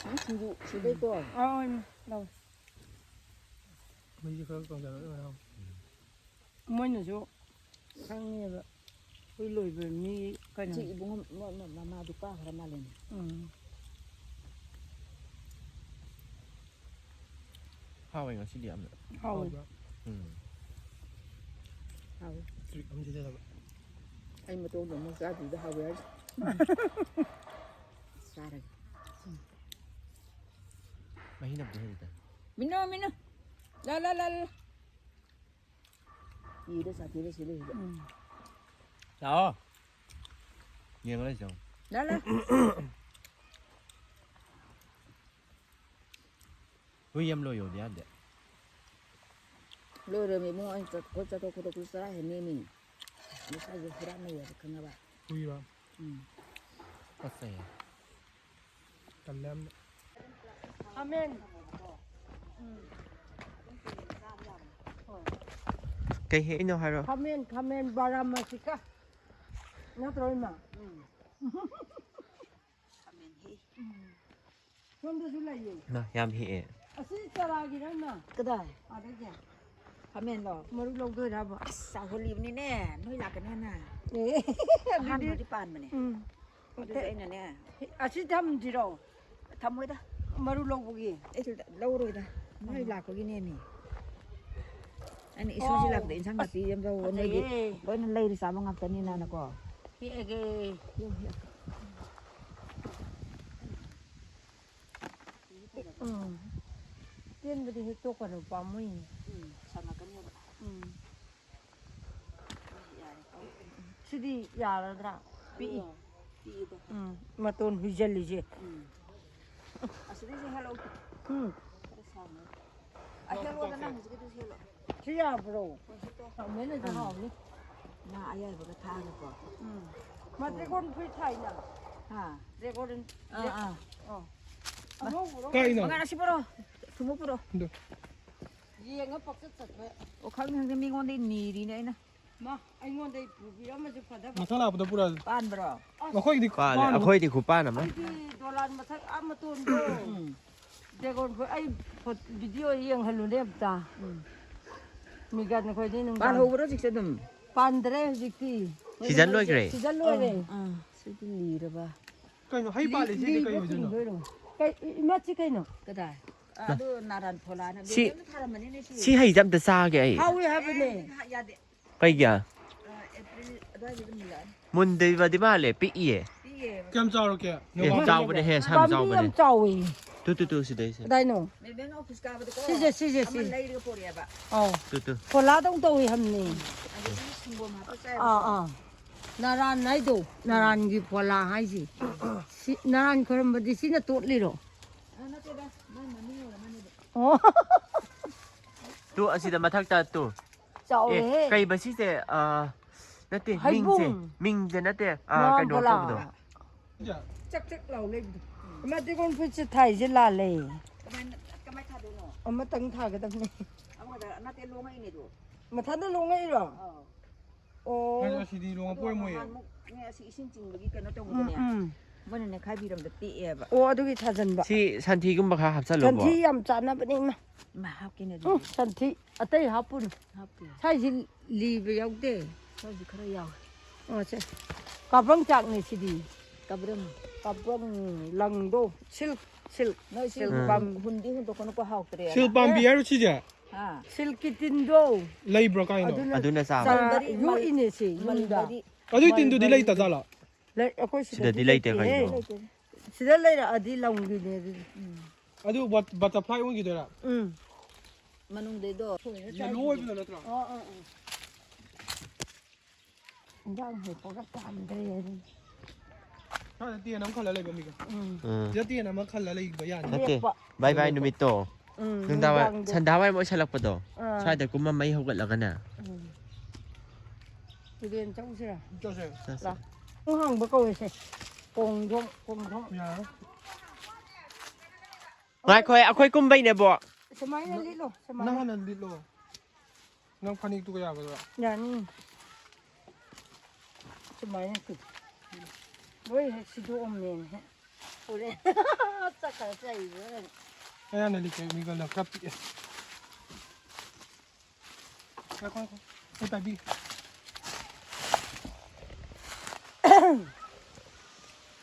ꯅꯪ ꯁꯤꯡꯖꯨ ꯁꯤꯗꯩꯀꯣ꯫ ꯑꯥ, ꯍꯣꯏꯅꯦ꯫ ꯂꯧ꯫ ꯃꯩꯁꯦ ꯈꯔ ꯀꯪꯁꯤꯜꯂꯒ ꯌꯥꯎ꯫ ꯃꯣꯏꯅꯁꯨ ꯈꯪꯉꯦꯕ꯫ ꯍꯨꯏ ꯂꯣꯏꯕ ꯃꯤ ꯀꯩꯅꯣ꯫ ꯁꯤ ꯏꯕꯨꯡꯉꯣ ꯃ-, ꯃ-, ꯃꯃꯥꯗꯨ ꯀꯥꯈ꯭ꯔ ꯃꯥꯜꯂꯦꯅꯦ꯫ ꯎꯝ꯫ ꯍꯥꯎꯋꯦ ꯉꯁꯤꯗꯤ ꯌꯥꯝꯅ꯫ ꯍꯥꯎꯋꯦ꯫ ꯍꯥꯎꯕ꯭ꯔꯥ? ꯎꯝ꯫ ꯍꯥꯎꯋꯦ꯫ ꯇ꯭ꯔꯤꯛ ꯑꯃ ꯁꯤꯖꯤꯟꯅꯕ꯫ ꯑꯩ ꯃꯇꯣꯡꯗꯣ ꯑꯃꯨꯛ ꯆꯥꯗ꯭ꯔꯤꯗ ꯍꯥꯎꯋꯦ ꯍꯥꯏꯁꯦ꯫ ꯆꯥꯔꯒꯦ꯫ ꯃꯍꯤꯅꯕꯨꯗꯤ ꯍꯦꯜꯂꯤꯗ꯫ ꯃꯤꯅꯨ, ꯃꯤꯅꯨ꯫ ꯂꯥ, ꯂꯥ, ꯂꯥ, ꯂꯥ꯫ ꯀꯤꯔꯦ, ꯁꯥꯊꯤꯔꯦ ꯁꯤ ꯂꯩꯁꯤꯗ꯫ ꯎꯝ꯫ ꯂꯥꯛꯑꯣ꯫ ꯌꯦꯡꯉ ꯂꯩꯁꯦ ꯌꯦꯡꯉꯣ꯫ ꯂꯥ, ꯂꯥ꯫ ꯍꯨꯏ ꯑꯃ ꯂꯣꯏꯌꯣꯗꯤ ꯌꯥꯗꯦ꯫ ꯂꯣꯏꯔꯦꯃꯤ ꯏꯕꯨꯡꯉꯣ, ꯑꯩꯅ ꯆꯠ-, ꯑꯩꯈꯣꯏ ꯆꯠꯊꯣꯛ ꯈꯣꯠꯇꯣꯛꯄꯁꯨ ꯆꯔꯥ ꯍꯦꯟꯅꯦꯃꯤ꯫ ꯃꯁꯥꯁꯦ ꯍꯨꯔꯥꯟꯅꯩꯌꯦꯕ ꯈꯪꯉꯕ? ꯍꯨꯏꯔꯣ? ꯎꯝ꯫ ꯇꯜꯂꯦ ꯌꯥꯝꯅ꯫ ꯈꯥꯃꯦꯟ꯫ ꯎꯝ꯫ ꯍꯣꯏ꯫ ꯀꯩ ꯍꯦꯛꯏꯅꯣ ꯍꯥꯏꯔꯣ꯫ ꯈꯥꯃꯦꯟ, ꯈꯥꯃꯦꯟ ꯕꯥꯔꯥꯃꯥꯁꯤꯀꯥ꯫ ꯅꯠꯇ꯭ꯔꯣ, ꯏꯃꯥ? ꯎꯝ꯫ ꯈꯥꯃꯦꯟ ꯍꯦꯛꯏ꯫ ꯎꯝ꯫ ꯁꯣꯝꯗꯁꯨ ꯂꯩꯌꯦ꯫ ꯃꯥ, ꯌꯥꯝ ꯍꯦꯛꯑꯦ꯫ ꯑꯁꯤ ꯆꯔꯥꯒꯤꯔ, ꯏꯃꯥ? ꯀꯗꯥꯏ? ꯑꯗꯒꯤ꯫ ꯈꯥꯃꯦꯟꯂꯣ? ꯃꯔꯨ ꯂꯧꯗꯣꯏꯔꯕ? ꯑꯁ, ꯆꯥꯎꯍꯜꯂꯤꯕꯅꯤꯅꯦ, ꯅꯣꯏ ꯂꯥꯛꯀꯅꯤ ꯍꯥꯏꯅ꯫ ꯑꯦ, ꯑꯗꯨꯗꯤ ꯑꯍꯥꯟꯕꯗꯤ ꯄꯥꯟꯕꯅꯦ꯫ ꯎꯝ꯫ ꯑꯗꯨꯗꯤ ꯑꯩꯅꯅꯦ꯫ ꯑꯁꯤ ꯊꯝꯁꯤꯔꯣ? ꯊꯝꯃꯣꯏꯗ꯫ ꯃꯔꯨ ꯂꯧꯕꯒꯤ? ꯑꯩ ꯂꯧꯔꯣꯏꯗ, ꯅꯣꯏ ꯎꯝ꯫ ꯂꯥꯛꯄꯒꯤꯅꯦꯃꯤ꯫ ꯑꯩꯅ ꯏꯁꯨꯁꯤ ꯑꯣ꯫ ꯂꯥꯛꯄꯗ ꯏꯟꯁꯥꯡ ꯑꯁ, ꯅꯥꯄꯤ ꯑꯃ ꯂꯧꯔꯣ, ꯅꯣꯏꯗꯤ ꯐꯖꯩꯌꯦ꯫ ꯂꯣꯏꯅ ꯂꯩꯔ ꯆꯥꯕ ꯉꯥꯛꯇꯅꯤꯅꯅꯀꯣ꯫ ꯍꯦꯛꯑꯒꯦ꯫ ꯌꯣ, ꯍꯦꯛ꯫ ꯎꯝ꯫ ꯇꯦꯟꯕꯗꯤ ꯍꯦꯛꯇꯣꯛꯀꯅꯨ, ꯄꯥꯝꯃꯨꯏꯅꯦ꯫ ꯎꯝ, ꯁꯪꯉꯛꯀꯅꯦꯕ꯫ ꯎꯝ꯫ ꯌꯥꯔꯦ꯫ ꯁꯤꯗꯤ ꯌꯥꯔꯗ꯭ꯔꯥ? ꯄꯤꯛꯏ꯫ ꯑꯣ, ꯄꯤꯛꯏꯗꯣ꯫ ꯎꯝ, ꯃꯇꯣꯟ ꯍꯨꯏꯖꯜꯂꯤꯁꯦ꯫ ꯎꯝ꯫ ꯑꯁꯤꯗꯩꯁꯦ ꯍꯦꯛꯂꯛꯎ꯫ ꯎꯝ꯫ ꯈꯔ ꯁꯥꯡꯉꯦ꯫ ꯑ, ꯍꯦꯛꯂꯛꯑꯣꯗ ꯅꯪ ꯍꯧꯖꯤꯛꯀꯤꯗꯨꯁꯨ ꯍꯦꯛꯂꯛꯑꯣ꯫ ꯁꯤ ꯌꯥꯕ꯭ꯔꯣ? ꯍꯣꯏ, ꯁꯤ ꯇꯣ-, ꯍꯥꯎꯃꯦꯟꯅꯁꯨ ꯎꯝ꯫ ꯍꯥꯎꯅꯤ꯫ ꯉꯥ ꯑꯌꯥꯏꯕꯒ ꯊꯥꯛꯑꯒꯀꯣ꯫ ꯎꯝ꯫ ꯃꯥ dragon fruit ꯊꯥꯏꯅ꯫ ꯍꯥ? Dragon꯫ ꯑꯥ, ꯑꯥ꯫ ꯑꯣ꯫ ꯑꯉꯧꯕꯔꯣ? ꯀꯥꯏꯅꯣ? ꯃꯉꯥ ꯑꯁꯤ ꯄꯨꯔꯛꯑꯣ꯫ ꯊꯨꯝꯃꯣꯛ ꯄꯨꯔꯛꯑꯣ꯫ ꯑꯗꯨ꯫ ꯌꯦꯡꯉ ꯄꯪꯆꯠ ꯆꯠꯄ꯫ ꯑꯣ, ꯈꯪꯗꯦ, ꯈꯪꯗꯦ, ꯃꯤꯉꯣꯟꯗꯩ ꯅꯤꯔꯤꯅꯦ ꯑꯩꯅ꯫ ꯃꯥ, ꯑꯩꯉꯣꯟꯗꯩ ꯄꯨꯕꯤꯔꯝꯃꯁꯨ ꯐꯗꯕ꯫ ꯃꯊꯪ ꯂꯥꯛꯄꯗ ꯄꯨꯔꯛꯑꯁꯤ꯫ ꯄꯥꯟꯕ꯭ꯔꯣ? ꯑꯁ, ꯑꯩꯈꯣꯏꯒꯤꯗꯤ ꯄꯥꯜꯂꯦ, ꯄꯥꯟꯕ-, ꯑꯩꯈꯣꯏꯗꯤ ꯈꯨꯄꯥꯟ ꯑꯃ꯫ ꯑꯩꯗꯤ ꯗꯣꯂꯥꯟ ꯃꯊꯛ ꯑꯥ ꯃꯇꯣꯟꯗꯣ꯫ ꯎꯝ꯫ Dragon fruit, ꯑꯩ ꯐꯣ-, video ꯌꯦꯡꯍꯜꯂꯨꯅꯦ ꯑꯝꯇ꯫ ꯎꯝ꯫ ꯃꯤꯒꯟ ꯈꯣꯏꯗꯤ ꯅꯨꯡꯗꯥꯡ ꯄꯥꯜꯍꯧꯕ꯭ꯔꯣ ꯍꯧꯖꯤꯛꯁꯨ ꯑꯗꯨꯝ? ꯄꯥꯟꯗ꯭ꯔꯦ ꯍꯧꯖꯤꯛꯇꯤ꯫ Season ꯂꯣꯏꯈ꯭ꯔꯦ? Season ꯂꯣꯏꯔꯦ꯫ ꯑꯥ, ꯁꯤꯗꯤ ꯂꯤꯔꯕ꯫ ꯀꯩꯅꯣ, ꯍꯩ ꯂꯤ-, ꯄꯥꯜꯂꯤꯁꯤꯗꯤ ꯀꯩ ꯂꯤꯕ꯭ꯔꯥ ꯑꯣꯏꯗꯣꯏꯅꯣ? ꯊꯨꯝꯗꯣꯏꯔꯣ? ꯀꯩ, ꯏ-, ꯏꯃꯥ, ꯁꯤ ꯀꯩꯅꯣ? ꯀꯗꯥꯏ? ꯑ, ꯑꯗꯨ ꯅꯥꯔꯥꯟ ꯐꯣꯂꯥꯅ ꯁꯤ, ꯕꯦꯕꯦꯝꯅ ꯊꯥꯔꯝꯕꯅꯤꯅꯦ ꯁꯤ꯫ ꯁꯤ ꯍꯩꯁꯦ ꯑꯝꯇ ꯆꯥꯒꯦ ꯑꯩ꯫ ꯍꯥꯎꯋꯤ ꯍꯥꯏꯕꯅꯦ꯫ ꯑꯦ, ꯌꯥꯗꯦ꯫ ꯀꯩꯒꯤ? ꯑ, April ꯑꯗꯨꯋꯥꯏꯗ ꯑꯗꯨꯝ ꯃꯨꯜꯂꯛꯑꯅꯤ꯫ ꯃꯨꯟꯗ꯭ꯔꯤꯕꯗꯤ ꯃꯥꯜꯂꯦ, ꯄꯤꯛꯏꯌꯦ꯫ ꯄꯤꯛꯑꯦ꯫ ꯀꯌꯥꯝ ꯆꯥꯎꯔꯛꯀꯦ? ꯑꯦ, ꯅꯦꯕꯥꯛ ꯆꯥꯎꯕꯅꯦꯍꯦ, ꯌꯥꯝ ꯄꯥꯝꯕꯤ ꯆꯥꯎꯕꯅꯦ꯫ ꯌꯥꯝ ꯆꯥꯎꯋꯦ꯫ ꯇꯨ, ꯇꯨ, ꯇꯨ, ꯁꯤꯗꯩꯁꯦ꯫ ꯀꯗꯥꯏꯅꯣ? ꯕꯦꯕꯦꯝꯅ office ꯀꯥꯕꯗꯀꯣ ꯁꯤꯁꯦ, ꯁꯤꯁꯦ, ꯑꯃ ꯁꯤ꯫ ꯂꯩꯔꯒ ꯄꯣꯔꯛꯑꯦꯕ꯫ ꯑꯧ꯫ Two, two. ꯐꯣꯂꯥꯗꯧ ꯇꯧꯏ ꯍꯥꯏꯕꯅꯦ꯫ ꯑꯗꯨꯗꯤ ꯁꯪꯒꯣꯝ ꯍꯥꯞꯄ ꯆꯥꯏꯕꯀꯣ꯫ ꯑꯥ, ꯑꯥ꯫ ꯅꯥꯔꯥꯟ ꯍꯥꯏꯗꯣ, ꯅꯥꯔꯥꯟꯒꯤ ꯐꯣꯂꯥ ꯍꯥꯏꯁꯦ꯫ ꯁꯤ, ꯅꯥꯔꯥꯟ ꯈꯣꯏꯔꯝꯕꯗꯤ ꯁꯤꯅ ꯇꯣꯠꯂꯤꯔꯣ? ꯑ, ꯅꯠꯇꯦꯗ, ꯃꯥꯏ ꯃꯃꯤꯡ ꯑꯣꯏꯔꯝꯃꯅꯤꯕ꯫ ꯑꯣ꯫ ꯇꯨ, ꯑꯁꯤꯗ ꯃꯊꯛꯇ ꯇꯨ꯫ ꯑꯦ, ꯆꯥꯎꯔꯦꯍꯦ꯫ ꯀꯩꯕ ꯁꯤꯁꯦ? ꯑ, ꯅꯠꯇꯦ, ꯍꯩꯕꯨꯡ꯫ ꯃꯤꯡꯁꯦ, ꯃꯤꯡꯁꯦ ꯅꯠꯇꯦ, ꯑ, ꯀꯩꯅꯣ ꯃꯥꯡꯒꯣꯂꯥ꯫ ꯇꯧꯕꯗꯣ꯫ ꯆꯛ ꯆꯛ ꯂꯥꯎ ꯂꯩꯕꯗꯣ꯫ ꯎꯝ꯫ ꯑꯃ dragon fruitꯁꯦ ꯊꯥꯏꯁꯦ ꯂꯥꯜꯂꯦ꯫ ꯀꯃꯥꯏꯅ, ꯀꯃꯥꯏ ꯊꯥꯗꯣꯏꯅꯣ? ꯑꯃꯇꯪ ꯊꯥꯒꯗꯕꯅꯦ꯫ ꯑꯃꯗ ꯅꯠꯇꯦ, ꯂꯣꯡꯉꯛꯏꯅꯦ ꯑꯗꯣ꯫ ꯃꯊꯟꯇ ꯂꯣꯡꯉꯛꯏꯔꯣ? ꯑꯥꯎ꯫ ꯑꯣ꯫ ꯅꯪ ꯑꯁꯤꯗꯤ ꯂꯣꯡꯉꯛꯄ ꯑꯣꯏꯔꯝꯃꯣꯏꯌꯦ꯫ ꯅꯍꯥꯟꯃꯨꯛ ꯅꯦ, ꯑꯁꯤ ꯏꯁꯤꯡ ꯆꯤꯡꯕꯒꯤ ꯀꯩꯅꯣ ꯎꯝ, ꯇꯧꯕꯗꯅꯦ꯫ ꯎꯝ꯫ ꯃꯣꯏꯅ ꯅꯦꯈꯥꯏꯕꯤꯔꯝꯗ ꯇꯦꯛꯑꯦꯕ꯫ ꯑꯣ, ꯑꯗꯨꯒꯤ ꯊꯥꯖꯟꯕ꯫ ꯁꯤ ꯁꯟꯊꯤꯒꯨꯝꯕ ꯈꯔ ꯍꯥꯞꯆꯜꯂꯣꯀꯣ꯫ ꯁꯟꯊꯤ ꯌꯥꯝ ꯆꯥꯟꯅꯕꯅꯦ, ꯏꯃꯥ꯫ ꯏꯃꯥ, ꯍꯥꯞꯀꯦꯅꯦ ꯑꯗꯨꯗꯤ꯫ ꯎꯝ, ꯁꯟꯊꯤ ꯑꯇꯩ ꯍꯥꯞꯄꯨꯅꯨ꯫ ꯍꯥꯞꯇꯦ꯫ ꯁ꯭ꯋꯥꯏꯁꯤ ꯂꯤꯕ ꯌꯥꯎꯗꯦ꯫ ꯁ꯭ꯋꯥꯏꯁꯤ ꯈꯔ ꯌꯥꯎꯋꯦ꯫ ꯑꯣ, ꯁꯦ꯫ ꯀꯥꯕ꯭ꯔꯪ ꯆꯥꯛꯅꯦ ꯁꯤꯗꯤ꯫ ꯀꯥꯕ꯭ꯔꯪ꯫ ꯀꯥꯕ꯭ꯔꯪ ꯂꯪꯗꯣ꯫ Silk, silk꯫ ꯅꯣꯏ ꯁꯤ silk ꯎꯝ꯫ ꯄꯥꯝ-, ꯍꯨꯟꯗꯤ ꯍꯨꯟꯗꯣꯛꯀꯅꯨꯀꯣ, ꯍꯥꯎꯇ꯭ꯔꯦꯅ꯫ Silk ꯄꯥꯝꯕꯤ ꯍꯥꯏꯔꯣ ꯁꯤꯁꯦ? ꯍꯥ? Silkꯀꯤ ꯇꯤꯟꯗꯣ꯫ ꯂꯩꯕ꯭ꯔꯣ ꯀꯥꯏꯅꯣ? ꯑꯗꯨꯅ ꯑꯗꯨꯅ ꯆꯥꯕ꯫ ꯆꯥ-, ꯃꯜꯕꯔꯤ, ꯌꯣꯛꯏꯅꯦ ꯁꯤ ꯌꯨꯝꯗ꯫ ꯃꯜꯕꯔꯤ꯫ ꯑꯗꯨꯏ ꯇꯤꯟꯗꯨꯗꯤ ꯃꯜꯕꯔꯤ꯫ ꯂꯩꯇ ꯖꯥꯠꯂꯣ? ꯂꯩ, ꯑꯩꯈꯣꯏ ꯁꯤꯗꯗꯤ ꯁꯤꯗꯗꯤ ꯂꯩꯇꯦ ꯂꯩꯇꯦꯍꯦ꯫ ꯀꯩꯅꯣ? ꯁꯤꯗ ꯂꯩꯔꯛꯑꯗꯤ ꯂꯪꯒꯤꯅꯦ ꯑꯗꯨꯗꯤ꯫ ꯎꯝ꯫ ꯑꯗꯨ ꯕꯠ-, butterfly ꯑꯣꯟꯈꯤꯗꯣꯏꯔꯥ? ꯎꯝ꯫ ꯃꯅꯨꯡꯗꯩꯗꯣ꯫ Yellow ꯑꯣꯏꯕꯗꯣ ꯅꯠꯇ꯭ꯔꯣ? ꯑꯣ, ꯑꯣ, ꯑꯣ꯫ ꯏꯟꯖꯥꯡ ꯍꯦꯛꯄꯒ ꯆꯥꯝꯗ꯭ꯔꯦ ꯑꯗꯨꯅꯤ꯫ ꯁ꯭ꯋꯥꯏꯗ ꯇꯦꯟ ꯑꯃ ꯈꯜꯂ ꯂꯩꯕ ꯃꯤꯒ꯫ ꯎꯝ꯫ ꯎꯝ꯫ ꯁꯤꯗ ꯇꯦꯟ ꯑꯃ ꯈꯜꯂ ꯂꯩꯕ ꯌꯥꯅꯤ꯫ ꯅꯠꯇꯦ, ꯂꯦꯞꯄ꯫ ꯕꯥꯏ ꯕꯥꯏ ꯅꯨꯃꯤꯠꯇꯣ꯫ ꯎꯝ, ꯅꯨꯡꯗꯥꯡ ꯋꯥꯏ-, ꯅꯨꯡꯗꯥꯡꯗꯣ꯫ ꯁꯟꯗꯥ ꯋꯥꯏꯔꯝ ꯑꯣꯏꯁꯜꯂꯛꯄꯗꯣ꯫ ꯑꯥ꯫ ꯁ꯭ꯋꯥꯏꯗ ꯀꯨꯝꯃ ꯃꯩ ꯍꯧꯒꯠꯂꯒꯅꯦ꯫ ꯎꯝ꯫ ꯇꯨꯔꯦꯟ ꯆꯧꯁꯤꯔꯥ? ꯆꯧꯁꯦ꯫ ꯆꯠꯁꯦ꯫ ꯂꯥ꯫ ꯊꯣꯡ ꯍꯥꯡꯕ ꯀꯧꯔꯁꯦ꯫ ꯀꯣꯡꯗꯣꯡ, ꯀꯣꯡꯗꯣꯡ꯫ ꯌꯥꯔꯣꯏ꯫ ꯉꯥꯏꯈꯣ, ꯑꯩꯈꯣꯏ ꯀꯨꯝꯕꯩꯅꯦꯕꯣ꯫ ꯁꯨꯃꯥꯏꯅ ꯂꯤꯠꯂꯣ, ꯁꯨꯃꯥꯏꯅ꯫ ꯅꯪ ꯍꯥꯟꯅ ꯂꯤꯠꯂꯣ꯫ ꯅꯪ ꯐꯅꯦꯛꯇꯨꯒ ꯌꯥꯒꯗ꯭ꯔꯥ? ꯌꯥꯅꯤ꯫ ꯁꯨꯃꯥꯏꯅ ꯇꯨ꯫ ꯂꯣꯏ ꯍꯦꯛ ꯁꯤꯗꯣꯛꯑꯝꯃꯦꯅ ꯍꯦꯛ꯫ ꯎꯔꯦ꯫ ꯆꯠꯈ꯭ꯔ ꯆꯠꯈꯤꯕ꯫ ꯑꯩ ꯍꯥꯟꯅ ꯂꯤꯠꯀꯦ, ꯃꯤꯒꯜꯗ ꯈꯔ ꯄꯤꯛꯑꯦ꯫ ꯉꯥꯏꯈꯣ, ꯉꯥꯏꯈꯣ꯫ ꯑꯩ ꯄꯥꯏꯕꯤꯒꯦ꯫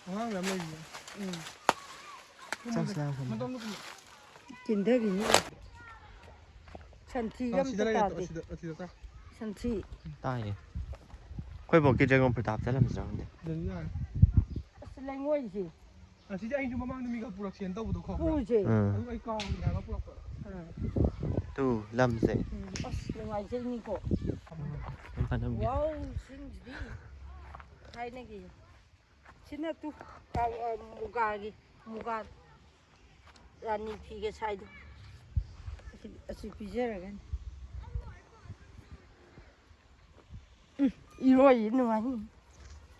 ꯑꯉꯥꯡ ꯃꯌꯥꯝ ꯂꯩꯔꯤꯌꯦ꯫ ꯎꯝ꯫ ꯆꯥꯛ ꯆꯥ ꯐꯪꯉꯦ꯫ ꯃꯇꯣꯝꯗ ꯀꯨꯝꯃꯣ꯫ ꯆꯤꯟꯊꯈꯤꯅꯤ꯫ ꯁꯟꯊꯤꯒ ꯑ, ꯁꯤꯗ ꯑꯝꯇ ꯂꯩꯔꯦ, ꯇꯥꯗꯦ꯫ ꯑꯁꯤꯗ, ꯑꯁꯤꯗ ꯆꯥ꯫ ꯁꯟꯊꯤ꯫ ꯇꯥꯏꯌꯦ꯫ ꯑꯩꯈꯣꯏ ꯕꯣꯛꯀꯤ dragon fruit ꯍꯥꯞꯆꯜꯂꯝꯁꯤꯔ ꯈꯪꯗꯦ꯫ ꯑꯗꯨꯗꯤ ꯌꯥꯔꯦ꯫ ꯑꯁ, ꯂꯩꯉꯣꯏꯁꯦ꯫ ꯑꯁꯤꯗꯤ ꯑꯩꯁꯨ ꯃꯃꯥꯡꯗ ꯃꯤꯒ ꯄꯨꯔꯛꯁꯦꯅ ꯇꯧꯕꯗꯣ ꯈꯪꯕ꯭ꯔꯥ? ꯄꯨꯁꯦ꯫ ꯎꯝ꯫ ꯑꯗꯨ ꯑꯩ ꯀꯥꯎꯔꯤꯅꯦ ꯍꯥꯏꯕ ꯄꯨꯔꯛꯄ꯫ ꯑꯥ꯫ ꯇꯨ, ꯂꯝꯁꯦ꯫ ꯎꯝ, ꯑꯁ, ꯅꯨꯡꯉꯥꯏꯖꯩꯅꯤꯀꯣ꯫ ꯎꯝ, ꯐꯅꯕꯨꯗꯤ꯫ ꯋꯥꯎ, ꯁꯤꯡꯁꯤꯗꯤ ꯊꯥꯏꯅꯒꯤ꯫ ꯁꯤꯅ ꯇꯨ, ꯀꯥꯎ-, ꯑ, ꯃꯨꯒꯥꯒꯤ, ꯃꯨꯒꯥ ꯔꯥꯅꯤ ꯐꯤꯒ ꯁꯥꯏꯗꯣ꯫ ꯑꯁꯤ ꯄꯤꯖꯔꯒꯅꯤ꯫ ꯎꯝ, ꯏꯔꯣꯏ ꯅꯨꯡꯉꯥꯏꯅꯤ꯫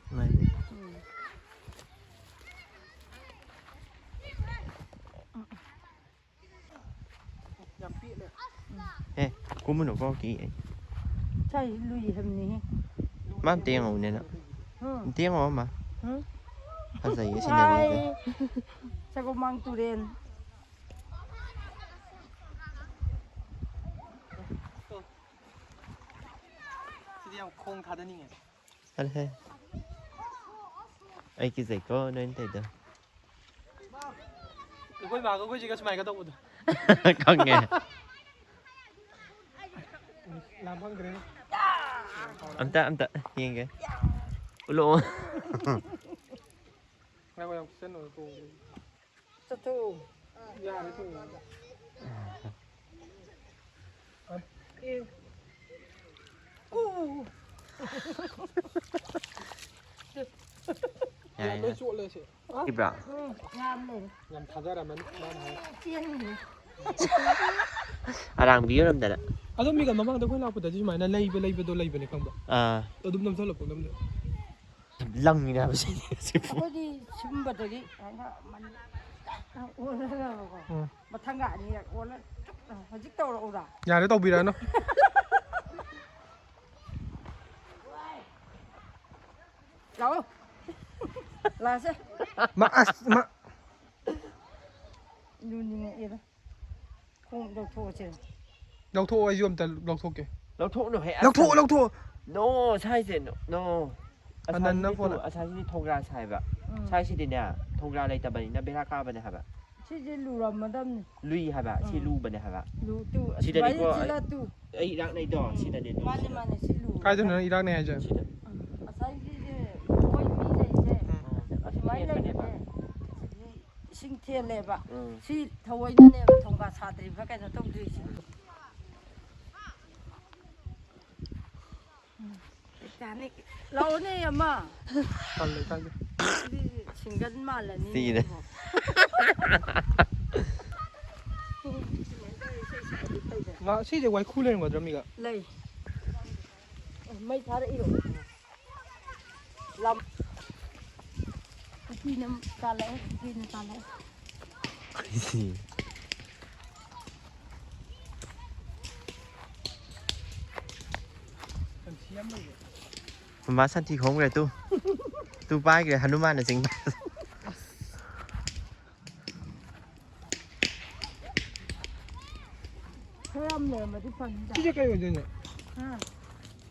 ꯅꯨꯡꯉꯥꯏꯅꯤ꯫ ꯎꯝ꯫ ꯌꯥꯝ ꯄꯤꯛꯅ꯫ ꯑꯦ, ꯀꯨꯝꯃꯨꯅꯨꯀꯣ, ꯀꯤ ꯑꯩ꯫ ꯁꯥꯏ ꯂꯨꯏ ꯍꯥꯏꯕꯅꯤꯍꯦ꯫ ꯃꯥ ꯑꯝꯇ ꯌꯦꯡꯉꯧꯅꯦ ꯅꯪ꯫ ꯎꯝ꯫ ꯑꯝꯇ ꯌꯦꯡꯉꯣ ꯑꯃ꯫ ꯎꯝ꯫ ꯐꯖꯩꯌꯦ ꯁꯤꯅꯔꯤꯁꯦ꯫ ꯍꯥꯏ꯫ ꯁꯒꯣꯃꯥꯡ ꯇꯨꯔꯦꯜ꯫ ꯁꯤꯗꯤ ꯌꯥꯝ ꯈꯣꯡ ꯊꯥꯗꯅꯤꯡꯉꯦ꯫ ꯆꯠꯂꯍꯦ꯫ ꯑꯩ ꯀꯤꯖꯩꯀꯣ ꯅꯣꯏꯅ ꯇꯧꯔꯤꯗꯣ꯫ ꯑꯩꯈꯣꯏ ꯃꯥꯒ ꯑꯩꯈꯣꯏ ꯆꯦꯒ ꯁꯨꯃꯥꯏꯅ ꯇꯧꯕꯗꯣ꯫ ꯈꯪꯉꯦ꯫ ꯂꯥꯝ ꯐꯪꯗ꯭ꯔꯦꯅꯦ꯫ ꯑꯝꯇ, ꯑꯝꯇ ꯌꯦꯡꯒꯦ꯫ ꯎꯠꯂꯛꯑꯣ꯫ ꯉꯥꯏꯈꯣ, ꯌꯥꯝ ꯈꯤꯛꯆꯟꯅꯕ ꯇꯣꯡꯗꯦ꯫ ꯆꯠꯊꯣꯛꯎ꯫ ꯌꯥꯔꯦ, ꯇꯣꯡꯉꯣ꯫ ꯑꯦ꯫ ꯎ꯫ ꯌꯥꯔꯦ, ꯂꯣꯏ ꯌꯥꯔꯦ꯫ ꯆꯣꯠꯂꯦ ꯁꯤ꯫ ꯏꯕ꯭ꯔꯥ? ꯎꯝ, ꯌꯥꯝ ꯂꯩꯔꯦ꯫ ꯌꯥꯝ ꯊꯥꯖꯔꯝꯃꯅꯤ ꯃꯥꯅ ꯍꯥꯏ꯫ ꯆꯦꯟꯈ꯭ꯔꯦ꯫ ꯑꯔꯥꯡꯕꯤ ꯑꯣꯏꯔꯝꯗꯅ꯫ ꯑꯗꯣ ꯃꯤꯒ ꯃꯃꯥꯡꯗ ꯑꯩꯈꯣꯏ ꯂꯥꯛꯄꯗꯗꯤ ꯁꯨꯃꯥꯏꯅ ꯂꯩꯕ ꯂꯩꯕꯗꯣ ꯂꯩꯕꯅꯦ ꯈꯪꯕ꯭ꯔꯥ? ꯑꯥ꯫ ꯑꯗꯨꯝ ꯅꯝꯁꯜꯂꯛꯄ ꯉꯝꯗꯦ꯫ ꯂꯪꯉꯤꯅꯦ ꯍꯥꯏꯕ ꯁꯤꯗꯤ꯫ ꯑꯩꯈꯣꯏꯗꯤ ꯁꯨꯝꯕꯗꯗꯤ ꯁꯨꯃꯥꯏꯅ ꯃꯅꯤꯡ ꯑꯣꯜꯂꯒꯀꯣ, ꯎꯝ꯫ ꯃꯊꯪꯒ ꯑꯅꯤꯔꯛ ꯑꯣꯜꯂ ꯍꯧꯖꯤꯛ ꯇꯧꯔꯛꯎꯔꯥ? ꯌꯥꯔꯦ, ꯇꯧꯕꯤꯔꯛꯑꯅꯨ꯫ ꯂꯥꯛꯑꯣ꯫ ꯂꯥꯛꯑꯁꯦ꯫ ꯃꯥ, ꯑꯁ, ꯃꯥ꯫ ꯂꯨꯅꯤꯡꯉꯛꯑꯦꯗ꯫ ꯈꯣꯡ ꯂꯧꯊꯣꯛꯑꯁꯦ꯫ ꯂꯧꯊꯣꯛꯑꯣ, ꯑꯩꯁꯨ ꯑꯝꯇ ꯂꯧꯊꯣꯛꯀꯦ꯫ ꯂꯧꯊꯣꯛꯎꯅꯨ ꯍꯦ, ꯑꯁ꯫ ꯂꯧꯊꯣꯛꯑꯣ, ꯂꯧꯊꯣꯛꯑꯣ꯫ ꯅꯣ, ꯁꯥꯏꯁꯦ, ꯅꯣ, ꯅꯣ꯫ ꯑꯅꯟꯅ ꯑꯁꯥꯏꯁꯤꯗꯤ ꯐꯣꯟ ꯇꯨ-, ꯑꯁꯥꯏꯁꯤꯗꯤ ꯊꯣꯡꯒ꯭ꯔꯥ ꯁꯥꯏꯕ꯫ ꯎꯝ꯫ ꯁꯥꯏꯁꯤꯗꯤꯅꯦ, ꯊꯣꯡꯒ꯭ꯔꯥ ꯂꯩꯇꯕꯅꯤꯅ ꯕꯦꯔꯥ ꯀꯥꯕꯅꯦ ꯍꯥꯏꯕ꯫ ꯁꯤꯁꯦ ꯂꯨꯔꯝꯃꯗꯝꯅꯤ꯫ ꯂꯨꯏ ꯍꯥꯏꯕ, ꯁꯤ ꯎꯝ꯫ ꯂꯨꯕꯅꯦ ꯍꯥꯏꯕ꯫ ꯂꯨ-, ꯇꯨ, ꯁꯤꯗꯅꯤꯀꯣ, ꯑꯁꯨꯃꯥꯏꯅ ꯆꯤꯜꯂ ꯇꯨ꯫ ꯑꯩ ꯏꯔꯥꯛꯅꯩꯗꯣ, ꯎꯝ꯫ ꯁꯤꯗꯅꯦ ꯇꯨ, ꯃꯥꯅꯦ, ꯁꯤꯗ꯫ ꯃꯥꯅꯦ, ꯁꯤ ꯂꯨ꯫ ꯀꯥꯏꯗꯅꯣ ꯅꯪ ꯏꯔꯥꯛꯅꯩ ꯍꯥꯏꯁꯦ? ꯁꯤꯗ꯫ ꯎꯝ꯫ ꯉꯁꯥꯏꯒꯤꯁꯦ ꯃꯣꯏ ꯃꯤ ꯂꯩꯁꯦ꯫ ꯎꯝ꯫ ꯑꯁꯨꯃꯥꯏꯅ ꯁꯤ ꯂꯩꯕꯅꯦ꯫ ꯁꯤꯗꯤ ꯏꯁꯤꯡ ꯊꯦꯜꯂꯦꯕ꯫ ꯎꯝ꯫ ꯁꯤ ꯊꯑꯣꯏꯅꯅꯦꯕ ꯊꯣꯡꯒꯥ ꯁꯥꯗ꯭ꯔꯤꯕ ꯀꯩꯅꯣ ꯇꯧꯗ꯭ꯔꯤꯁꯦ꯫ ꯎꯝ꯫ ꯇꯥꯏꯇꯥꯅꯤꯛ꯫ ꯂꯥꯛꯑꯣꯅꯦ ꯑꯃ꯫ ꯇꯜꯂꯦ, ꯇꯜꯂꯦ꯫ ꯁꯤꯗꯤ ꯁꯤꯡꯒꯜ ꯃꯥꯜꯂꯅꯤ ꯁꯤꯒꯤꯅꯦ꯫ ꯅꯪꯕꯣ꯫ ꯉꯥ ꯁꯤꯁꯦ ꯋꯥꯏꯈꯨ ꯂꯩꯔꯝꯒꯗ꯭ꯔꯥ, ꯃꯤꯒ? ꯂꯩ꯫ ꯑꯦ, ꯃꯩ ꯊꯥꯔꯛꯏꯔꯣ? ꯂꯝ꯫ ꯀꯨꯀꯤꯅ ꯇꯥꯜꯂꯛꯑꯦ, ꯀꯨꯀꯤꯅ ꯇꯥꯜꯂꯛꯑꯦ꯫ ꯃꯃꯥ ꯁꯟꯊꯤ ꯈꯣꯝꯈ꯭ꯔꯦ ꯇꯨ꯫ ꯇꯨ ꯄꯥꯏꯈ꯭ꯔꯦ ꯍꯅꯨꯃꯥꯟꯅ ꯆꯤꯡꯕ꯫ ꯈꯔ ꯌꯥꯝ ꯂꯩꯔꯝꯃꯗꯤ ꯐꯅꯤꯗ꯫ ꯁꯤꯁꯦ ꯀꯩ ꯑꯣꯏꯗꯣꯏꯅꯣ? ꯍꯥ?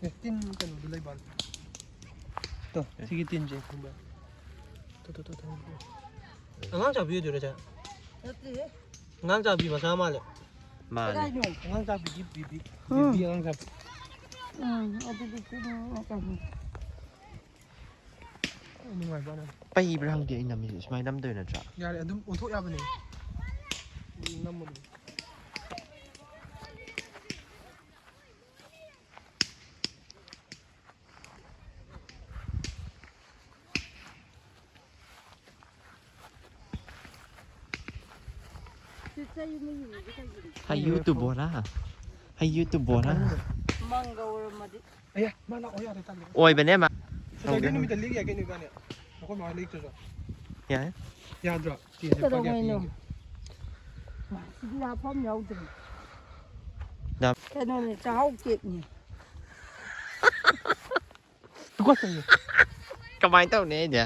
ꯑꯦ, ꯇꯤꯟ ꯀꯩꯅꯣꯗꯣ ꯂꯩꯕ꯫ ꯇꯣ, ꯁꯤꯒꯤ ꯇꯤꯟꯁꯦ ꯈꯪꯕ꯭ꯔꯥ? ꯇꯣ, ꯇꯣ, ꯇꯣ, ꯇꯣ, ꯇꯣ꯫ ꯑꯉꯥꯡ ꯆꯥꯕꯤ ꯑꯣꯏꯗꯣꯏꯔꯣ ꯁꯦ? ꯅꯠꯇꯦꯍꯦ꯫ ꯑꯉꯥꯡ ꯆꯥꯕꯤ ꯃꯆꯥ ꯃꯥꯜꯂꯦ꯫ ꯃꯥꯜꯂꯦ꯫ ꯀꯗꯥꯏꯅꯣ? ꯑꯉꯥꯡ ꯆꯥꯕꯤꯒꯤ ꯕꯤꯕꯤ꯫ ꯎꯝ꯫ ꯕꯤꯕꯤ ꯑꯉꯥꯡ ꯆꯥꯕꯤ꯫ ꯎꯝ, ꯑꯗꯨꯗꯤ ꯇꯤꯟ ꯃꯆꯥꯅꯤ꯫ ꯅꯨꯡꯉꯥꯏꯕ ꯋꯥꯅꯤ꯫ ꯄꯩꯕ꯭ꯔꯥ ꯈꯪꯗꯦ ꯑꯩ ꯅꯝꯃꯤꯁꯦ꯫ ꯁꯨꯃꯥꯏꯅ ꯅꯝꯗꯣꯏ ꯅꯠꯇ꯭ꯔꯥ? ꯌꯥꯔꯦ, ꯑꯗꯨꯝ ꯑꯣꯟꯊꯣꯛ ꯌꯥꯕꯅꯦ꯫ ꯑꯗꯨꯝ ꯅꯝꯃꯣ ꯑꯗꯨꯝ꯫ ꯁꯤ ꯆꯩ ꯑꯃ ꯌꯨꯡꯉꯤꯁꯦ ꯀꯩꯒꯤꯅꯣ? ꯍꯩ ꯌꯨ ꯇꯨ ꯕꯣꯔꯥ꯫ ꯍꯩ ꯌꯨ ꯇꯨ ꯕꯣꯔꯥ꯫ ꯃꯪꯒ ꯑꯣꯏꯔꯝꯃꯗꯤ꯫ ꯑꯌꯥ, ꯃꯥ ꯂꯥꯛꯑꯣ ꯌꯥꯔꯦ, ꯇꯜꯂꯦ꯫ ꯑꯣꯏꯕꯅꯦ ꯃꯥ꯫ ꯁꯇꯔꯗꯦ ꯅꯨꯃꯤꯠꯇ ꯂꯦꯛ ꯌꯥꯏ ꯀꯩꯅꯣ ꯏꯕꯥꯅꯤ꯫ ꯑꯩꯈꯣꯏ ꯃꯥ ꯍꯣꯏ ꯂꯦꯛꯇ꯭ꯔꯁꯨ꯫ ꯌꯥꯏ꯫ ꯌꯥꯗ꯭ꯔꯣ? ꯆꯦꯁꯦ ꯂꯨꯄꯥ ꯀꯌꯥ ꯀꯩꯗꯧꯉꯩꯅꯣ? ꯄꯤꯔꯤꯒꯦ? ꯃꯥ, ꯁꯤꯗꯤ ꯍꯥꯞꯐꯝ ꯌꯥꯎꯗ꯭ꯔꯦ꯫ ꯗꯥ- ꯀꯩꯅꯣꯅꯦ, ꯆꯥꯍꯥꯎ ꯀꯦꯛꯅꯦ꯫ ꯇꯨꯀꯠꯆꯩꯌꯦ꯫ ꯀꯃꯥꯏꯅ ꯇꯧꯅꯤ ꯑꯩꯗꯤ?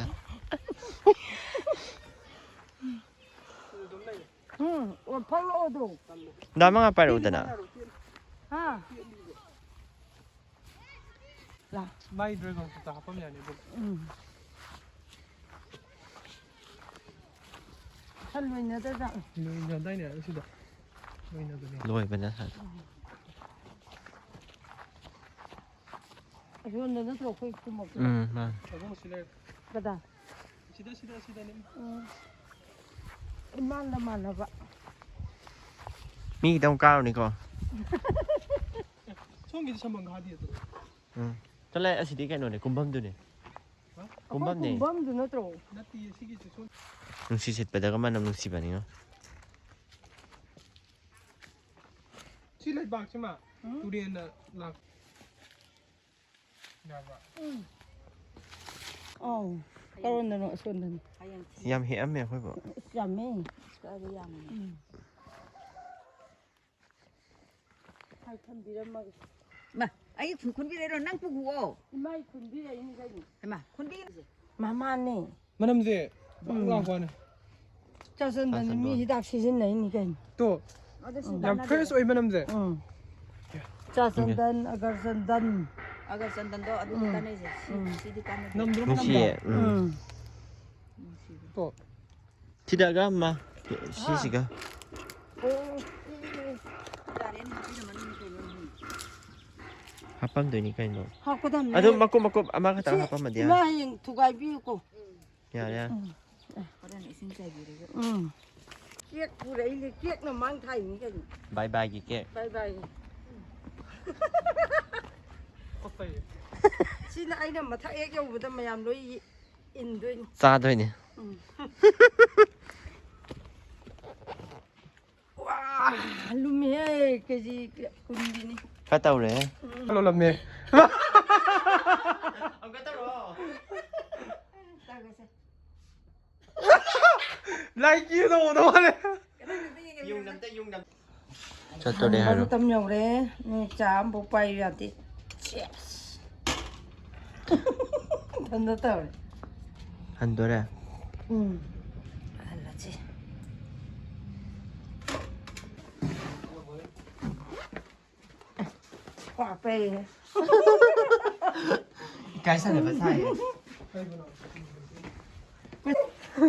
ꯎꯝ, ꯑꯣ, ꯐꯛꯂꯛꯑꯣ ꯑꯗꯣ꯫ ꯗꯥ ꯃꯉꯥ ꯄꯥꯏꯔꯛꯎꯗꯅ꯫ ꯍꯥ? ꯂꯥ꯫ ꯃꯥꯏ dragon fruit ꯇ ꯍꯥꯞꯄꯝ ꯌꯥꯅꯤ ꯑꯗꯨ꯫ ꯎꯝ꯫ ꯈꯔ ꯂꯣꯏꯅꯗꯖꯥꯠꯂꯣ? ꯂꯣꯏꯅꯗꯥꯏꯅꯦ ꯑꯗꯨ ꯁꯤꯗ? ꯂꯣꯏꯅꯕꯅꯦ꯫ ꯂꯣꯏꯕꯅꯦ ꯉꯁꯥꯏ꯫ ꯑꯁꯣꯝꯗ ꯅꯠꯇ꯭ꯔꯣ ꯑꯩꯈꯣꯏ ꯀꯨꯝꯃꯛꯄꯗꯣ? ꯎꯝ, ꯃꯥꯅꯦ꯫ ꯑꯕꯨꯡ ꯁꯤ ꯂꯩꯔꯦ꯫ ꯀꯗꯥꯏ? ꯁꯤꯗ, ꯁꯤꯗ, ꯁꯤꯗꯅꯦ꯫ ꯎꯝ꯫ ꯏꯃꯥꯟꯗ ꯃꯥꯟꯅꯕ꯫ ꯃꯤ ꯈꯤꯇꯪ ꯀꯥꯔꯨꯅꯤꯀꯣ꯫ ꯁꯣꯝꯒꯤꯗꯤ ꯁꯝꯕꯜ ꯈꯥꯗꯦ ꯑꯗꯣ꯫ ꯎꯝ꯫ ꯆꯠꯂꯦ, ꯑꯁꯤꯗꯤ ꯀꯩꯅꯣꯅꯦ, ꯀꯨꯝꯐꯝꯗꯨꯅꯦ꯫ ꯍꯥ? ꯑꯩꯈꯣꯏ ꯀꯨꯝꯐꯝꯅꯦ꯫ ꯀꯨꯝꯐꯝꯗꯨ ꯅꯠꯇ꯭ꯔꯣ? ꯅꯠꯇꯦ, ꯁꯤꯒꯤꯁꯦ ꯁꯣꯝ-, ꯅꯨꯡꯁꯤꯠ ꯁꯤꯠꯄꯗꯒ ꯃꯅꯝ ꯅꯨꯡꯁꯤꯕꯅꯤꯉꯣ꯫ ꯁꯤ ꯂꯩꯕꯥꯛꯁꯤꯃ ꯎꯝ꯫ ꯇꯨꯔꯦꯟꯅ ꯂꯥꯛ-, ꯌꯥꯕ꯭ꯔꯥ? ꯎꯝ꯫ ꯑꯧ, ꯀꯔꯣꯝꯗꯅꯣ? ꯑꯁꯣꯝꯗꯅꯤ꯫ ꯌꯥꯝ ꯍꯦꯛꯑꯝꯃꯦ ꯑꯩꯈꯣꯏꯕꯨ꯫ ꯑꯁ, ꯌꯥꯝꯃꯦ꯫ ꯀꯥꯏꯗ ꯌꯥꯝꯃꯤꯅꯣ? ꯎꯝ꯫ ꯍꯥꯏ ꯊꯝꯕꯤꯔꯝꯃꯒꯦ꯫ ꯃꯥ, ꯑꯩ ꯈꯨꯟ ꯈꯨꯟꯕꯤꯔꯩꯔꯣ? ꯅꯪ ꯄꯨꯈꯨꯑꯣ꯫ ꯏꯃꯥꯏ ꯈꯨꯟꯕꯤꯔꯩꯅꯤ ꯀꯩꯅꯣ꯫ ꯍꯩꯃꯥ, ꯈꯨꯟꯕꯤ-, ꯃꯃꯥꯅꯦ꯫ ꯃꯅꯝꯁꯦ ꯕꯪ ꯎꯝ꯫ ꯂꯥꯎꯕ ꯋꯥꯅꯦ꯫ ꯆꯥ ꯆꯟꯗꯟꯗꯤ ꯃꯤ ꯆꯟꯗꯣꯟ꯫ ꯍꯤꯗꯥꯛ ꯁꯤꯖꯤꯟꯅꯩꯅꯤ ꯀꯩꯅꯣ꯫ ꯇꯣ꯫ ꯑꯗꯨ ꯎꯝ꯫ ꯌꯥꯝ ꯁꯤꯖꯤꯟꯅꯗꯦ꯫ Fresh ꯑꯣꯏ ꯃꯅꯝꯁꯦ꯫ ꯎꯝ꯫ ꯆꯥ ꯆꯟꯗꯟ, ꯑꯒꯔ ꯆꯟꯗꯟ꯫ ꯑꯒꯔ ꯆꯟꯗꯟꯗꯣ ꯑꯗꯨꯗꯤ ꯎꯝ꯫ ꯀꯥꯟꯅꯩꯁꯦ꯫ ꯁꯤ-, ꯎꯝ꯫ ꯁꯤꯗꯤ ꯀꯥꯟꯅꯗꯦ꯫ ꯅꯝꯗ꯭ꯔꯣ ꯃꯅꯝꯗꯣ? ꯅꯨꯡꯁꯤꯌꯦ꯫ ꯎꯝ꯫ ꯎꯝ꯫ ꯅꯨꯡꯁꯤꯕ꯫ ꯇꯣ꯫ ꯁꯤꯗꯒ ꯑꯃ, ꯁꯤꯁꯤꯒ꯫ ꯑꯣ, ꯑꯦ, ꯑꯦ, ꯑꯦ꯫ ꯌꯥꯔꯦꯅꯦ, ꯍꯥꯞꯄꯤꯔꯝꯃꯅꯤ ꯀꯩꯅꯣ꯫ ꯍꯥꯞꯄꯝꯗꯣꯏꯅꯤ ꯀꯩꯅꯣ꯫ ꯍꯥꯞꯀꯗꯝꯅꯦ꯫ ꯑꯗꯨꯝ ꯃꯀꯨꯞ ꯃꯀꯨꯞ ꯑꯃꯈꯛꯇꯪ ꯁꯤ ꯍꯥꯞꯄꯝꯃꯗꯤ ꯏꯃꯥ ꯌꯥꯔꯦ꯫ ꯍꯌꯦꯡ ꯊꯨꯒꯥꯏꯕꯤꯌꯨꯀꯣ꯫ ꯌꯥꯔꯦ, ꯌꯥꯔꯦ꯫ ꯎꯝ꯫ ꯍꯣꯔꯦꯟ ꯏꯁꯤꯡ ꯆꯥꯏꯕꯤꯔꯒ꯫ ꯎꯝ꯫ ꯀꯦꯛ ꯄꯨꯔꯛꯏꯅꯦ, ꯀꯦꯛꯅ ꯃꯥꯡ ꯊꯥꯏꯅꯤ ꯀꯩꯅꯣ꯫ Bye bye ꯒꯤ ꯀꯦꯛ꯫ Bye bye꯫ ꯁꯤꯅ ꯑꯩꯅ ꯃꯊꯛ ꯍꯦꯛ ꯌꯧꯕꯗ ꯃꯌꯥꯝ ꯂꯣꯏ ꯏꯟꯗꯣꯏꯅꯤ꯫ ꯆꯥꯗꯣꯏꯅꯤ꯫ ꯎꯝ꯫ ꯋꯥ, ꯂꯨꯝꯃꯤꯍꯦ, ꯀꯦꯖꯤ ꯀꯨꯟꯒꯤꯅꯤ꯫ ꯈꯔ ꯇꯧꯔꯦꯍꯦ꯫ ꯎꯝ꯫ ꯂꯣꯜꯂꯝꯃꯦ꯫ ꯑꯃꯨꯛꯀ ꯇꯧꯔꯛꯑꯣ꯫ ꯇꯧꯔꯁꯦ꯫ ꯂꯥꯏ ꯀꯤꯗꯧꯕꯗꯣ ꯃꯥꯜꯂꯦ꯫ ꯌꯨꯝꯗ ꯑꯝꯇ, ꯌꯨꯝꯗ ꯑꯝꯇ꯫ ꯆꯠꯇꯣꯔꯦ ꯍꯟꯕ ꯍꯥꯏꯔꯣ? ꯃꯇꯝ ꯌꯧꯔꯦ꯫ ꯃꯤ ꯆꯥ ꯑꯃꯐꯥꯎ ꯄꯥꯏꯌꯨ ꯌꯥꯗꯦ꯫ ꯁꯦꯁ꯫ ꯏꯊꯟꯗ ꯇꯧꯔꯦ꯫ ꯍꯟꯗꯣꯔꯦ? ꯎꯝ꯫ ꯍꯜꯂꯁꯤ꯫ ꯀ꯭ꯋꯥ ꯄꯩ꯫ ꯏꯀꯥꯏ ꯁꯥꯟꯅꯕ ꯁꯥꯏꯌꯦ꯫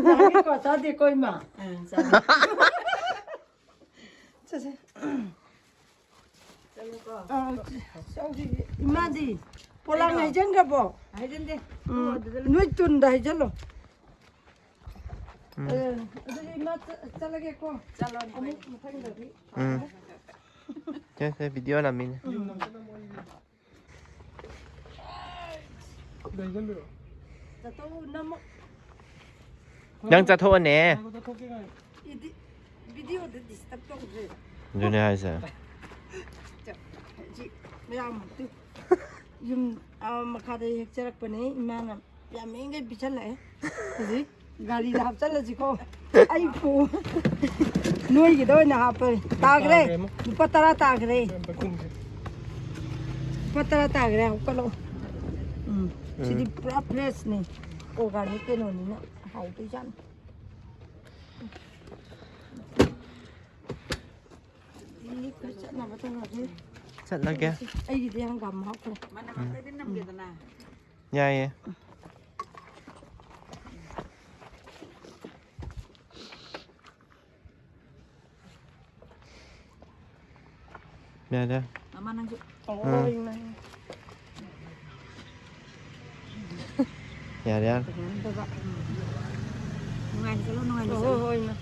ꯅꯪꯗꯤ ꯀ꯭ꯋꯥ ꯆꯥꯗꯦꯀꯣ, ꯏꯃꯥ? ꯑ, ꯆꯥꯗꯦ꯫ ꯆꯠꯁꯦ꯫ ꯆꯠꯂꯨꯀꯣ꯫ ꯑ, ꯆꯧꯁꯤ꯫ ꯏꯃꯥꯗꯤ ꯄꯣꯂꯥꯡ ꯀꯩꯅꯣ? ꯍꯩꯖꯤꯟꯈ꯭ꯔꯕꯣ? ꯍꯩꯖꯤꯟꯗꯦ꯫ ꯎꯝ꯫ ꯑꯗꯨꯗ ꯂꯩ꯫ ꯅꯣꯏ ꯇꯨꯟꯗ ꯍꯩꯖꯜꯂꯣ꯫ ꯎꯝ꯫ ꯑ, ꯑꯗꯨꯗꯤ ꯏꯃꯥ ꯆ-, ꯆꯠꯂꯒꯦꯀꯣ꯫ ꯆꯠꯂꯣ, ꯑꯃꯨꯛ ꯃꯊꯪꯗꯗꯤ꯫ ꯎꯝ꯫ ꯁꯦ, ꯁꯦ, video ꯅꯝꯃꯤꯅꯦ꯫ ꯎꯝ꯫ ꯆꯠꯊꯣꯛꯎ, ꯅꯝꯃꯣ꯫ ꯅꯪ ꯆꯠꯊꯣꯛꯑꯅꯦ꯫ ꯏꯗꯤ-, video ꯗ disturb ꯇꯧꯗ꯭ꯔꯦ꯫ ꯑꯗꯨꯅꯦ ꯍꯥꯏꯁꯦ꯫ ꯃꯌꯥꯝ ꯌꯨꯝ, ꯑꯥ, ꯃꯈꯥꯗ ꯍꯦꯛꯆꯔꯛꯄꯅꯦ ꯏꯃꯥꯅ꯫ ꯌꯥꯝ ꯃꯤꯉꯩ ꯄꯤꯁꯜꯂꯛꯑꯦ꯫ ꯍꯧꯖꯤꯛ ꯒꯥꯔꯤꯗ ꯍꯥꯞꯆꯜꯂꯁꯤꯀꯣ꯫ ꯑꯩ ꯄꯨ-, ꯅꯣꯏꯒꯤꯗ ꯑꯣꯏꯅ ꯍꯥꯞꯄꯦ꯫ ꯇꯥꯈ꯭ꯔꯦ꯫ ꯇꯥꯈ꯭ꯔꯦ ꯑꯃ꯫ ꯂꯨꯄꯥ ꯇꯔꯥ ꯇꯥꯈ꯭ꯔꯦ꯫ ꯂꯨꯄꯥ ꯀꯨꯟꯁꯦ꯫ ꯂꯨꯄꯥ ꯇꯔꯥ ꯇꯥꯈ꯭ꯔꯦ꯫ ꯍꯥꯞꯀꯠꯂꯣ꯫ ꯎꯝ꯫ ꯁꯤꯗꯤ ꯎꯝ꯫ ꯄꯨꯔꯥ ꯐ꯭ꯔꯦꯁꯅꯤ꯫ ꯑꯣꯔꯒꯥꯅꯤꯛ ꯀꯩꯅꯣꯅꯤꯅ ꯍꯥꯎꯗꯣꯏꯖꯥꯠꯅꯤ꯫ ꯁꯤ ꯈꯔ ꯆꯠꯅꯕ ꯇꯧꯔꯒꯦ꯫ ꯆꯠꯂꯒꯦ꯫ ꯑꯩꯒꯤꯗꯤ ꯍꯪꯒꯥꯝ ꯍꯥꯞꯈ꯭ꯔꯦ꯫ ꯃꯅꯝ ꯑꯝꯇꯗꯤ ꯅꯝꯒꯦꯗꯅ꯫ ꯌꯥꯏꯌꯦ꯫ ꯌꯥꯔꯦ꯫ ꯃꯃꯥ ꯅꯪꯁꯨ꯫ ꯑꯥ꯫ ꯌꯥꯔꯦ, ꯌꯥꯔꯦ꯫ ꯅꯨꯡꯉꯥꯏꯅ ꯆꯠꯂꯣ, ꯅꯨꯡꯉꯥꯏꯅ ꯍꯣꯏ, ꯆꯠꯂꯣ꯫ ꯍꯣꯏ, ꯏꯃꯥ꯫